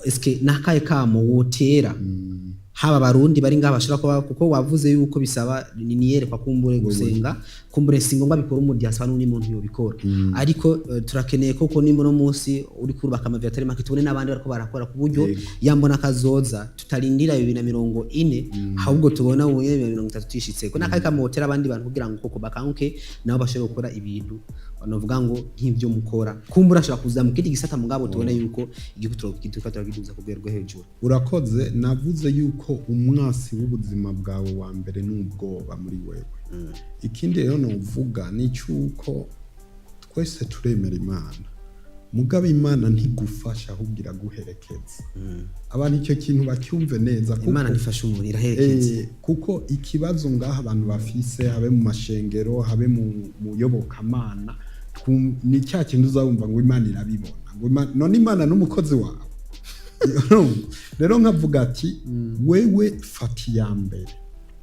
Eske nakaye kamo wotera haba abarundi bari ngaha bashobora kuba, kuko wavuze yuko bisaba ni niyerekwa, kumbure gusenga, kumbure si ngombwa bikora umu diaspora, n'undi muntu yobikora, ariko turakeneye koko nimba uno munsi uri kurubaka amavi atari make, tubone n'abandi bariko barakora, ku buryo yambona kazoza tutarindira 2040, ahubwo tubona ubu nyene 2030 tuyishitse ko. Nakaye kamo wotera abandi bantu kugira ngo koko bakanguke, nabo bashobore gukora ibintu banavuga ngo nk'ibyo mukora, kumbura ashobora kuza mu kindi gisata, mugabo tubone yuko igihugu turiko turagiduza ku rwego rwo hejuru. Urakoze. Navuze yuko umwasi w'ubuzima bwawe wa mbere ni ubwoba muri wewe. Ikindi rero novuga ni cyuko twese turemera Imana, mugabo Imana ntigufasha, ahubwo iraguherekeza. Abantu icyo kintu bacyumve neza, kuko Imana ntifasha umuntu, iraherekeza. Kuko ikibazo ngaha abantu bafise, habe mu mashengero, habe mu yobokamana, ni cya kintu uzabumva ngo Imana irabibona, ngo none Imana n'umukozi wawe? Rero nkavuga ati wewe fata iya mbere,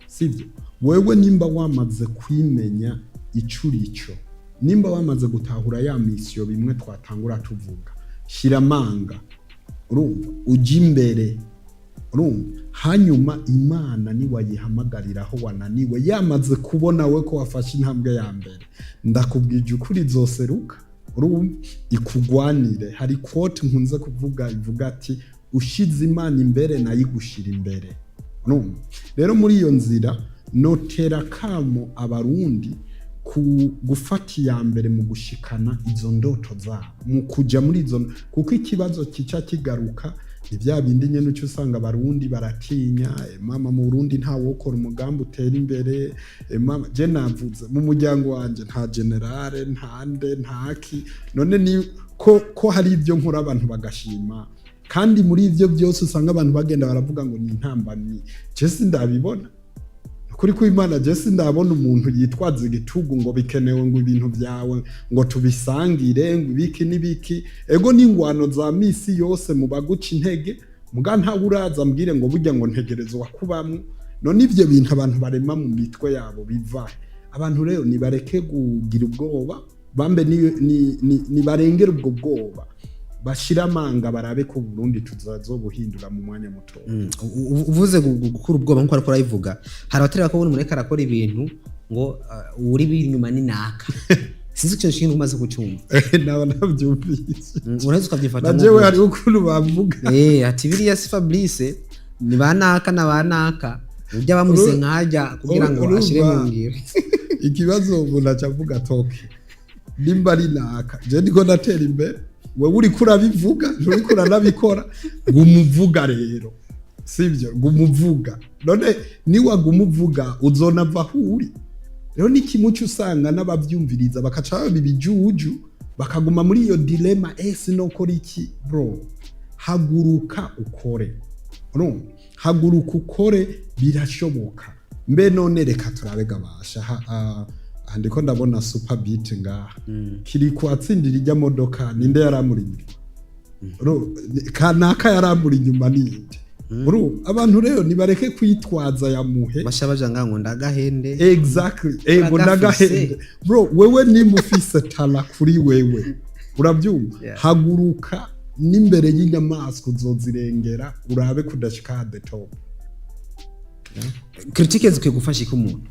sibyo? Wewe nimba wamaze kwimenya ico urico, nimba wamaze gutahura ya mission bimwe twatangura tuvuga, shira amanga, urumva, ujya imbere, urumva, hanyuma Imana niwayihamagariraho wananiwe, yamaze kubona we ko wafashe intambwe ya mbere, ndakubwije ukuri izoseruka, urumva, ikugwanire. Hari quote nkunze kuvuga ivuga ati ushize Imana imbere nayo igushira imbere. Urumva rero muri iyo nzira Notera kamo Abarundi ku gufata iya mbere mu gushikana izo ndoto zabo, mu kuja muri izo, kuko ikibazo kica kigaruka ni bya bindi nyene uca usanga Abarundi baratinya. Mama, mu Burundi nta wokora umugambi utera imbere. Mama, je navuze mu muryango wanje nta général, nta nde, ntaki. None ni ko hari ibyo nkora abantu bagashima, kandi muri ivyo byose usanga abantu bagenda baravuga ngo ni intambamyi. Je sindabibona kuri kw'Imana, je sindabona umuntu yitwaza igitugu ngo bikenewe ngo ibintu byawe ngo tubisangire, ngo ibiki n'ibiki. Ego, n'ingwano za misi yose mu baguca intege, muga ntawe uraza mbwire ngo burya ngo ntegerezwa kubamwo. None ivyo bintu abantu barema mu mitwe yabo bivahe? Abantu rero nibareke kugira ubwoba, bambe nibarengere ubwo bwoba, bashira amanga, barabe ko Burundi tuzazobuhindura mu mwanya muto. Uvuze gukura ubwoba nkuko ariko arabivuga, hari abatareba ko umuntu ariko arakora ibintu ngo uri biri inyuma ni naka. Sinzi icyo kintu umaze kucyumva. Naba nabyumvise. Uraheza ukabyifata. Na jewe hariho ukuntu bavuga. Ati biriya si Fabrice, ni ba naka na ba naka, ujya bamuse nkajya kugira ngo ashire mu ngiro. Ikibazo umuntu aca avuga toke nimba ari naka, je ndiko ndatera imbere, wewe uriko urabivuga, nturiko uranabikora. Gumuvuga rero, sivyo? Gumuvuga. None niwaguma uvuga uzonava aho uri. Rero ni kimwe uca usanga n'abavyumviriza bakaca baba ibijuju, bakaguma muri iyo dilemme: ese nokora iki? Bro, haguruka ukore. Urumva? Haguruka ukore, birashoboka. Mbe none reka turabe gabasha. Aha ndiko ndabona super beat ngaha kiri kuatsindira ijya modoka. Ninde yaramuri inyuma? Kanaka yaramuri inyuma ninde? Urumva? Abantu rero nibareke kwitwaza yamuhe. Basha baja ngaho ngo ndagahende. Exactly, ego. Uragafise. Ndagahende. Bro, wewe nimba ufise talent kuri wewe, urabyumva? Yeah. Haguruka n'imbere y'inyamaswa uzozirengera, urabe kudashika the top. Critique zikwiye gufasha iki umuntu?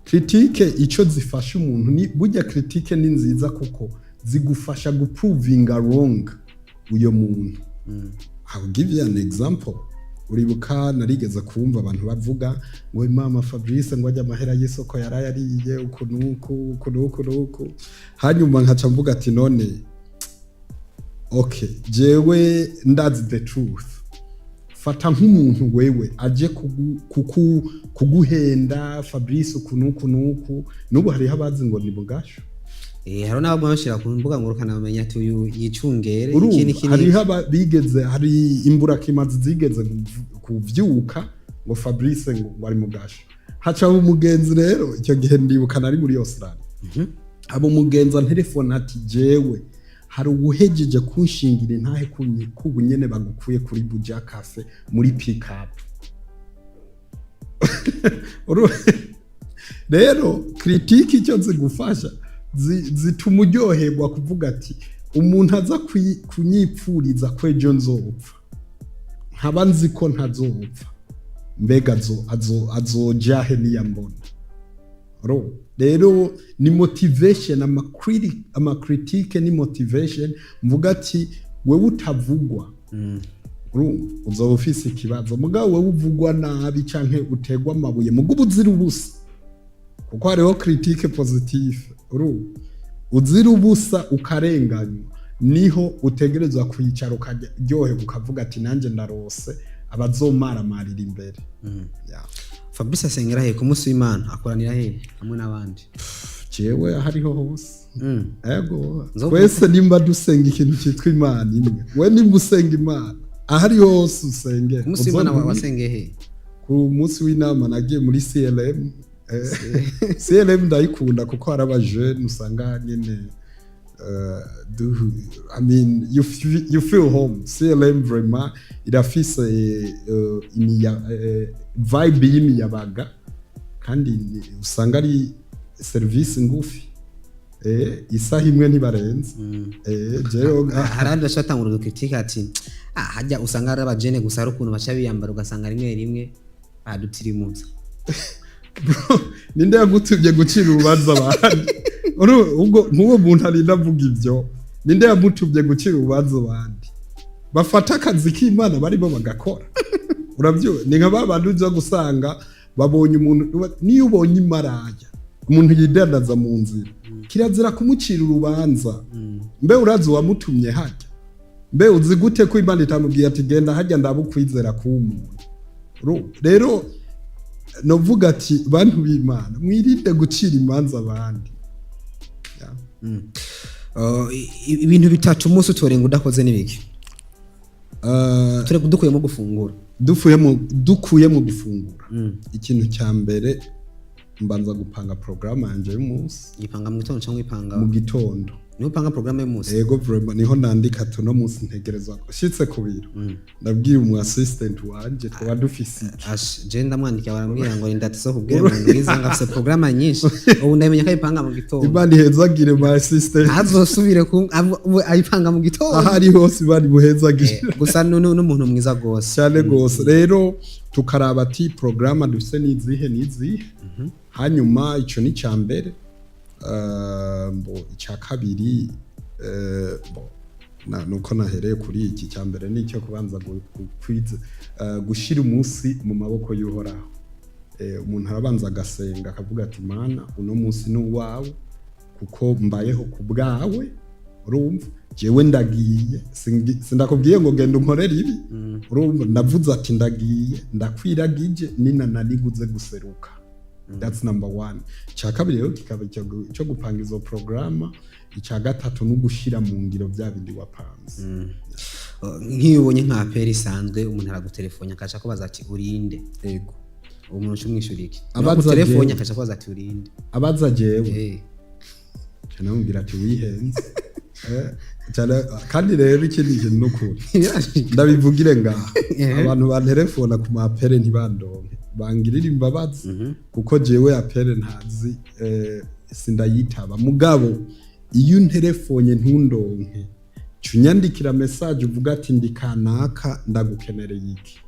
Critique icyo zifasha umuntu ni burya, critique ni nziza kuko zigufasha guprovinga wrong uyo muntu. I will give you an example. Uribuka narigeze kumva abantu bavuga ngo mama Fabrice ngo ajya amahera y'isoko yarayariye uku nuku, uku nuku nuku. Hanyuma nkaca mvuga ati: "None okay, jewe ndazi the truth." Fata nk'umuntu wewe aje kuguhenda Fabrice uku nuku nuku. N'ubu hariho abazi ngo ni mugasho. Hari n'abaguma bashira ku mbuga ngurukana bamenya ati uyu yicungere iki Urumva, n'iki. Hariho bigeze, hari imburakimazi zigeze kuvyuka ngo Fabrice ngo ari mugasho. Haca umugenzi rero, icyo gihe ndibuka nari muri Australia, abo umugenzi antelefone ati: "Jewe hari uwuhejeje kunshingira intahe kubu nyene bagukuye kuri Buja Cafe muri pick up." Rero critique icyo zigufasha, zituma uryoherwa kuvuga ati umuntu aza kunyipfuriza ko ejo nzopfa, nkaba nzi ko ntazopfa, mbega azojahe niyambona? Rero ni motivation, amacritique ni motivation. Mvuga ati wewe utavugwa, urumva uzoba ufise ikibazo. Mugabo wewe uvugwa nabi canke utegwa amabuye muga uzira ubusa, kuko hariho critique positive, urumva, uzira ubusa ukarenganywa, niho utegerezwa kwicara ukaryoherwa, ukavuga ati nanjye ndarose abazomaramarira imbere. Yeah. Fabrice asengera he ku munsi w'Imana? Akoranira he hamwe n'abandi? Jewe ahariho hose. Ego. Nzovuga. Twese nimba dusenga ikintu cyitwa Imana imwe, we nimba usenga Imana, ahariho hose usengera. Ku munsi w'Imana wasengeye he? Ku munsi w'inama nagiye muri CLM. CLM ndayikunda kuko hari abajene usanga nyene I mean, you feel home. CLM vraiment irafise vibe y'imiyabaga, kandi usanga ari service ngufi, isaha imwe ntibarenze. Jewe Hari abandi baca batanga uducritique ati ah, hajya usanga ari abajene gusa, hari ukuntu baca biyambara ugasanga rimwe rimwe badutirimutsa. Bro, ninde yagutumye gucira urubanza abandi? Ubwo nk'uwo muntu arinda avuga ibyo, ninde yamutumye gucira urubanza abandi? Bafata akazi k'Imana barimo bagakora. Urabyumva? Ni nka ba bandi uza gusanga Babonye umuntu, niyo ubonye imaraya, umuntu yidandaza mu nzira, kirazira kumucira urubanza. Mbe urazi uwamutumye hajya? Mbe uzi gute ko Imana itamubwiye ati: "Genda hajya, ndabukwizera kuba umuntu"? Rero novuga ati: "Bantu b'Imana, mwirinde gucira imanza abandi." Yeah. Ibintu bitatu umunsi utorenga udakoze n'ibiki? Ture dukuyemo gufungura. Dukuye mu gufungura, ikintu cya mbere mbanza gupanga porogaramu yanjye y'umunsi. Yipanga mu gitondo cyangwa ipanga? Mu gitondo. Niho upanga porogaramu y'umunsi? Ego, vraiment, niho nandika ati: "Uno munsi ntegerezwa." Ushitse ku biro, ndabwira umu assistant wanje twaba dufise iki. Ash, je ndamwandikiye, barambwira ngo rinda tuzokubwira mu mwiza ngo afise porogaramu nyinshi. Ubu ndamenya ko ayipanga mu gitondo. Imana ihezagire my assistant. Ntazosubire ku ayipanga mu gitondo. Aho ari hose, Imana imuhezagire. Gusa n'umuntu mwiza gose. Cyane gose. Rero tukaraba ati: "Porogaramu dufise nizihe, nizihe?" Hanyuma ico ni icya mbere. Mbo icya kabiri, bo nuko nahereye kuri iki cya mbere, ni icyo kubanza gushira umunsi mu maboko y'Uhoraho. Umuntu arabanza agasenga, akavuga ati: "Mana, uno munsi ni uwawe, kuko mbayeho ku bwawe. Urumva, jewe ndagiye. Sindakubwiye ngo genda unkorere ibi. Urumva, ndavuze ati ndagiye, ndakwiragije, ninananiguze guseruka." That's number one. Icya kabiri rero kikaba icyo gupanga izo porogaramu. Icya gatatu no gushyira mu ngiro bya bindi wapanze. Nk'iyo ubonye nka appel isanzwe, umuntu aragutelefone akaca kubaza ati: "Urinde?" Ego. Uwo muntu uca umwishyura iki? Abaza Telefone jewe. akaca kubaza ati: "Urinde?" Abaza jewe, namubwira ati: "Wihenze." Kandi rero ikindi kintu nukuri ndabivugire ngaha: abantu bantelefona ku ma appel ntibandonke, bangirira imbabazi, kuko jewe appel ntazi, sindayitaba. Mugabo iyo unterefonye ntundonke, ca unyandikira message, uvuga ati: "Ndi kanaka, ndagukenereye iki."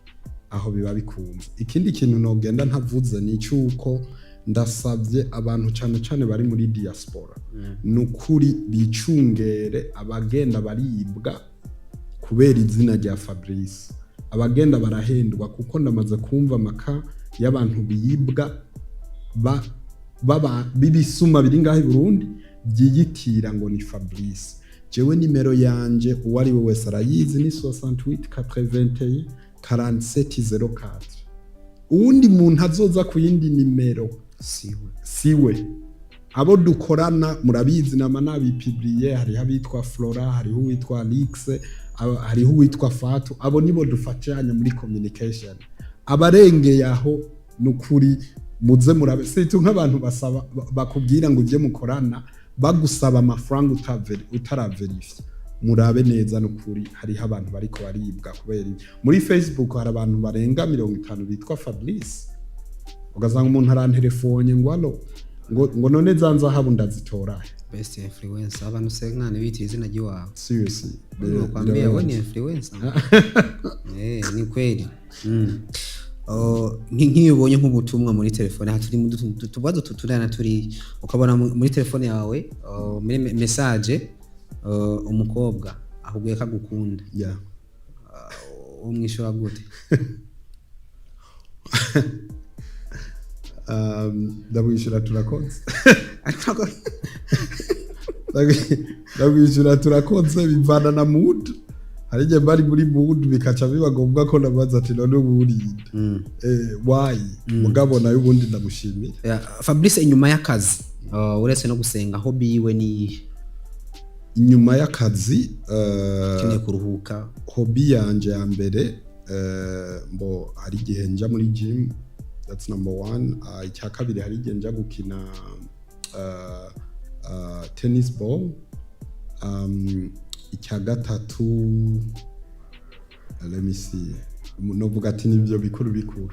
Aho biba bikunze. Ikindi kintu nogenda ntavuze ni icy'uko ndasabye abantu, cyane cyane bari muri diaspora, ni ukuri bicungere abagenda baribwa kubera izina rya Fabrice, abagenda barahendwa, kuko ndamaze kumva ama cas y'abantu bibwa baba b'ibisuma biri ngaho i Burundi byiyitira ngo ni Fabrice. Jewe nimero yanje uwo ari we wese arayizi, ni 68 81 47 04. Uwundi muntu azoza ku yindi nimero, siwe. Siwe. Abo dukorana murabizi, nama nabipibriye: hariho abitwa Flora, hariho uwitwa Alix, hariho uwitwa Fatu. Abo nibo dufatanya muri communication. Abarengeye aho, nukuri muze murabe situ nk'abantu basaba, bakubwira ngo ujye mukorana, bagusaba amafaranga utaraverifya. Murabe neza, nukuri hariho abantu bariko baribwa kubera ibi. Muri Facebook hari abantu barenga 50 bitwa Fabrice. Ugasanga umuntu aranterefonye ngo: "Allo," ngo: "None za nzahabu ndazitora?" Best influencer, abantu senkane bitira izina ry'iwawe. Seriously. Nakwambia wewe ni influencer. Ni kweli. Oh, nk'iyo ubonye nk'ubutumwa muri telefone, aha turi mu tubazo tuturana turi, ukabona muri telefone yawe, oh, muri message, oh, umukobwa akubwiye ko agukunda, umwishura gute? Ndamwishyura turakoze. Ndamwishyura turakoze. Bivana na mood. Hari igihe bari muri mood, bikaca biba ngombwa ko nabaza ati: "None ubu urinde?" Why? Mugabo nayo ubundi ndamushimira. Yeah, Fabrice inyuma y'akazi, uretse no gusenga, hobby yiwe ni iyihe? Inyuma y'akazi, Ukeneye kuruhuka. Hobby yanje ya mbere, mbo hari igihe nja muri gym, that's number one. Icya kabiri, hari igihe nja gukina tennis ball. Icya gatatu, let me see, novuga ati nibyo bikuru bikuru.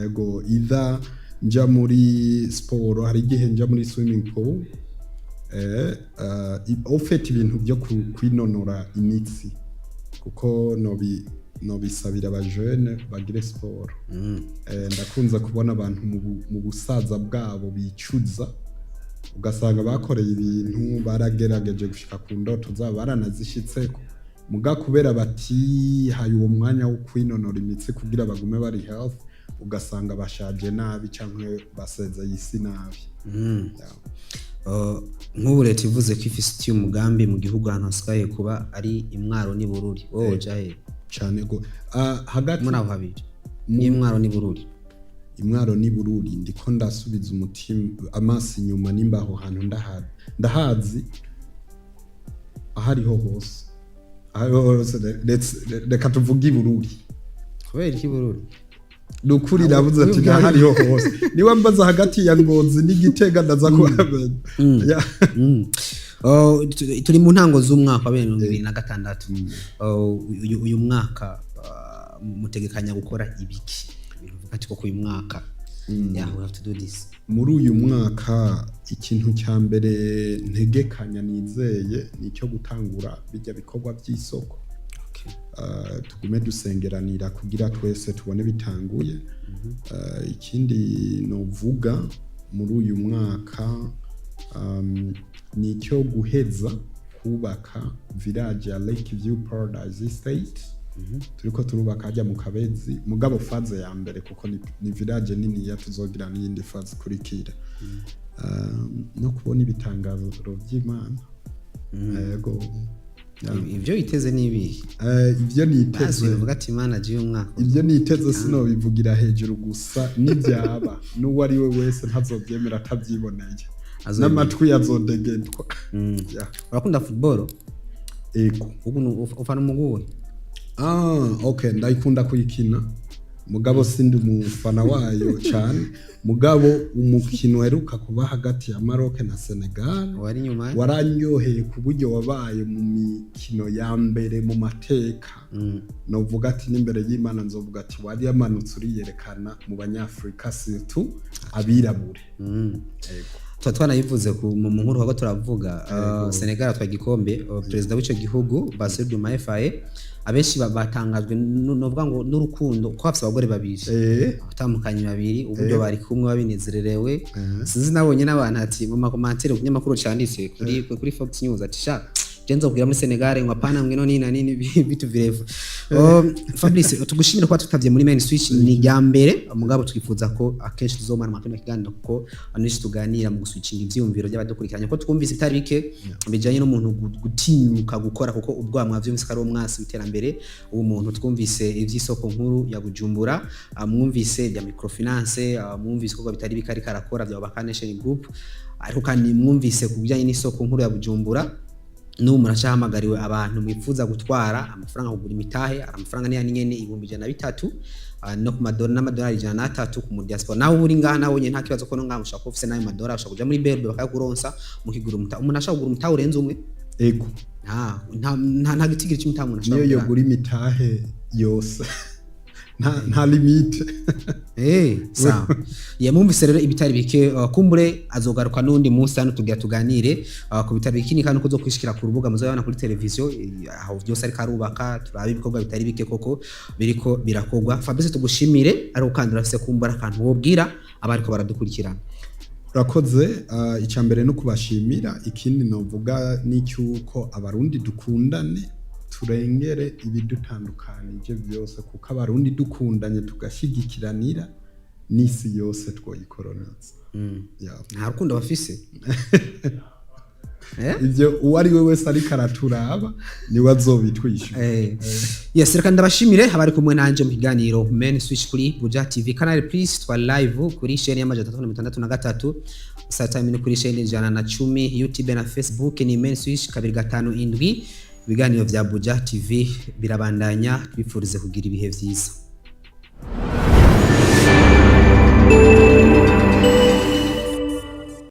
Ego, either nja muri siporo, hari igihe nja muri swimming pool, au fait ibintu byo kwinonora imitsi, kuko nobisabira abajene bagire siporo. Ndakunze kubona abantu mu busaza bwabo bicuza, ugasanga bakoreye ibintu, baragerageje gushika ku ndoto zabo, baranazishitseko, muga kubera batihaye uwo mwanya wo kwinonora imitsi kugira bagume bari health, Ugasanga bashaje nabi cyangwa basezeye isi nabi. Yeah. Nk'ubu leta ivuze ko ifitiye umugambi mu gihugu, ahantu hasigaye kuba ari Imwaro n'i Bururi, wowe woja he? Cyane go hagati Muri aho habiri, Imwaro n'i Bururi. Imwaro n'i Bururi, ndiko ndasubiza umutima amaso inyuma, nimba aho hantu ndahazi ahariho hose, ahariho hose. Reka tuvuge i Bururi. Kubera iki Bururi? Ni ukuri, navuze ati ndahariho hose. Niba mbaza hagati ya Ngozi n'Igitega, ndaza kuhamenya. Yeah. Oh, turi mu ntango z'umwaka wa 2026. Oh, uyu mwaka mutegekanya gukora ibiki? Ibintu uvuga ati koko uyu mwaka, yeah, we have to do this. Muri uyu mwaka, ikintu cya mbere ntegekanya nizeye ni icyo gutangura bijya bikorwa by'isoko. Tugume dusengeranira kugira twese tubone bitanguye. Ikindi novuga muri uyu mwaka ni icyo guheza kubaka village ya Lake View Paradise Estate turiko turubaka hajya mu Kabezi, mugabo phase ya mbere, kuko ni village niniya, tuzogira n'iyindi phase ikurikira. No kubona ibitangazo by'Imana, yego. Yeah. Ibyo witeze ni ibihe? Ibyo niteze Bazi bivuga ati Imana agiye umwaka. Ibyo niteze sinobivugira hejuru, gusa nibyaba n'uwo ari we wese ntazobyemera atabyiboneye. N'amatwi azodegetwa. Yeah. Urakunda football? Ego. Ubu ufana umugwi? Ah, okay, ndayikunda kuyikina, mugabo sindi umufana wayo cyane. Mugabo umukino uheruka kuba hagati ya Maroc na Senegal Wari inyuma. waranyoheye ku buryo wabaye mu mikino ya mbere mu mateka. Novuga ati n'imbere y'Imana nzovuga ati wari yamanutse uriyerekana mu Banyafurika, surtout abirabure. Yego. Tuba twanabivuze mu nkuru aho turavuga Senegal atwaye igikombe, perezida w'ico gihugu Bassirou Diomaye Faye, abenshi batangajwe novuga ngo n'urukundo ko bafise abagore babiri, abatandukanye babiri, uburyo bari kumwe babinezererewe. Sinzi, nabonye n'abantu ati mu ma commentaires ku kinyamakuru canditse kuri Fox News ati sha je nzobwira muri Senegal ngo apana ngwino nina nini vitu virefu. Fabrice, tugushimire kuba tutavye muri Main Switch. Ni rya mbere, mugabo twifuza ko akenshi tuzomara mu kino kiganiro, kuko abantu tuganira mu guswitchinga ivyiyumviro by'abadukurikiranye, ko twumvise bitari bike bijanye n'umuntu gutinyuka gukora, kuko ubwoba mwavyumvise ko ari umwasi w'iterambere uwo muntu. Twumvise ivy'isoko nkuru ya Bujumbura, mwumvise ibya microfinance, mwumvise ko bitari bike ariko arakora bya Ubaka Nation Group, ariko kandi mwumvise ku bijanye n'isoko nkuru ya Bujumbura. N'ubu muracahamagariwe, abantu mwifuza gutwara amafaranga kugura imitahe. Amafaranga niya nyene 103,000 no ku madolari n'amadolari 103 ku mu diaspora. Nawe uri ngaha, nawe nyene nta kibazo, ko no ngaha ushobora kuba ufise n'ayo madolari, ushobora kuja muri BRB bakayakuronsa mukigura umutahe. Umuntu ashobora kugura umutahe urenze umwe? Ego. Nta gitigiri c'imitahe umuntu ashobora Niyo kugura. yogura imitahe yose, nta limite. Sawa. Ya, mwumvise rero ibitari bike. Kumbure azogaruka n'undi munsi hano tugira tuganire ku bitari bike. Ni kandi kuzo kwishikira ku rubuga muzabona kuri televiziyo, aho byose ariko arubaka, turabe ibikorwa bitari bike koko biriko birakorwa. Fabrice, tugushimire, ariko kandi urafise kumbura akantu wobwira abariko baradukurikirana. Urakoze. Icya mbere no kubashimira. Ikindi novuga ni cyuko Abarundi dukundane, turengere ibidutandukanije byose, kuko Abarundi dukundanye tugashigikiranira n'isi yose twoyikoroniza. Yeah. Nta rukundo bafise, eh? Ibyo uwo ari we wese ariko araturaba niwe azobitwishyura. Yes, reka ndabashimire abari kumwe nanje mu kiganiro Men Switch kuri Buja TV Canal Plus. Twa live kuri chaîne ya 363, saa tanu ni kuri chaîne 110, YouTube na Facebook ni Men Switch 257. Ibiganiro vya Buja TV birabandanya. Twifurize kugira ibihe vyiza.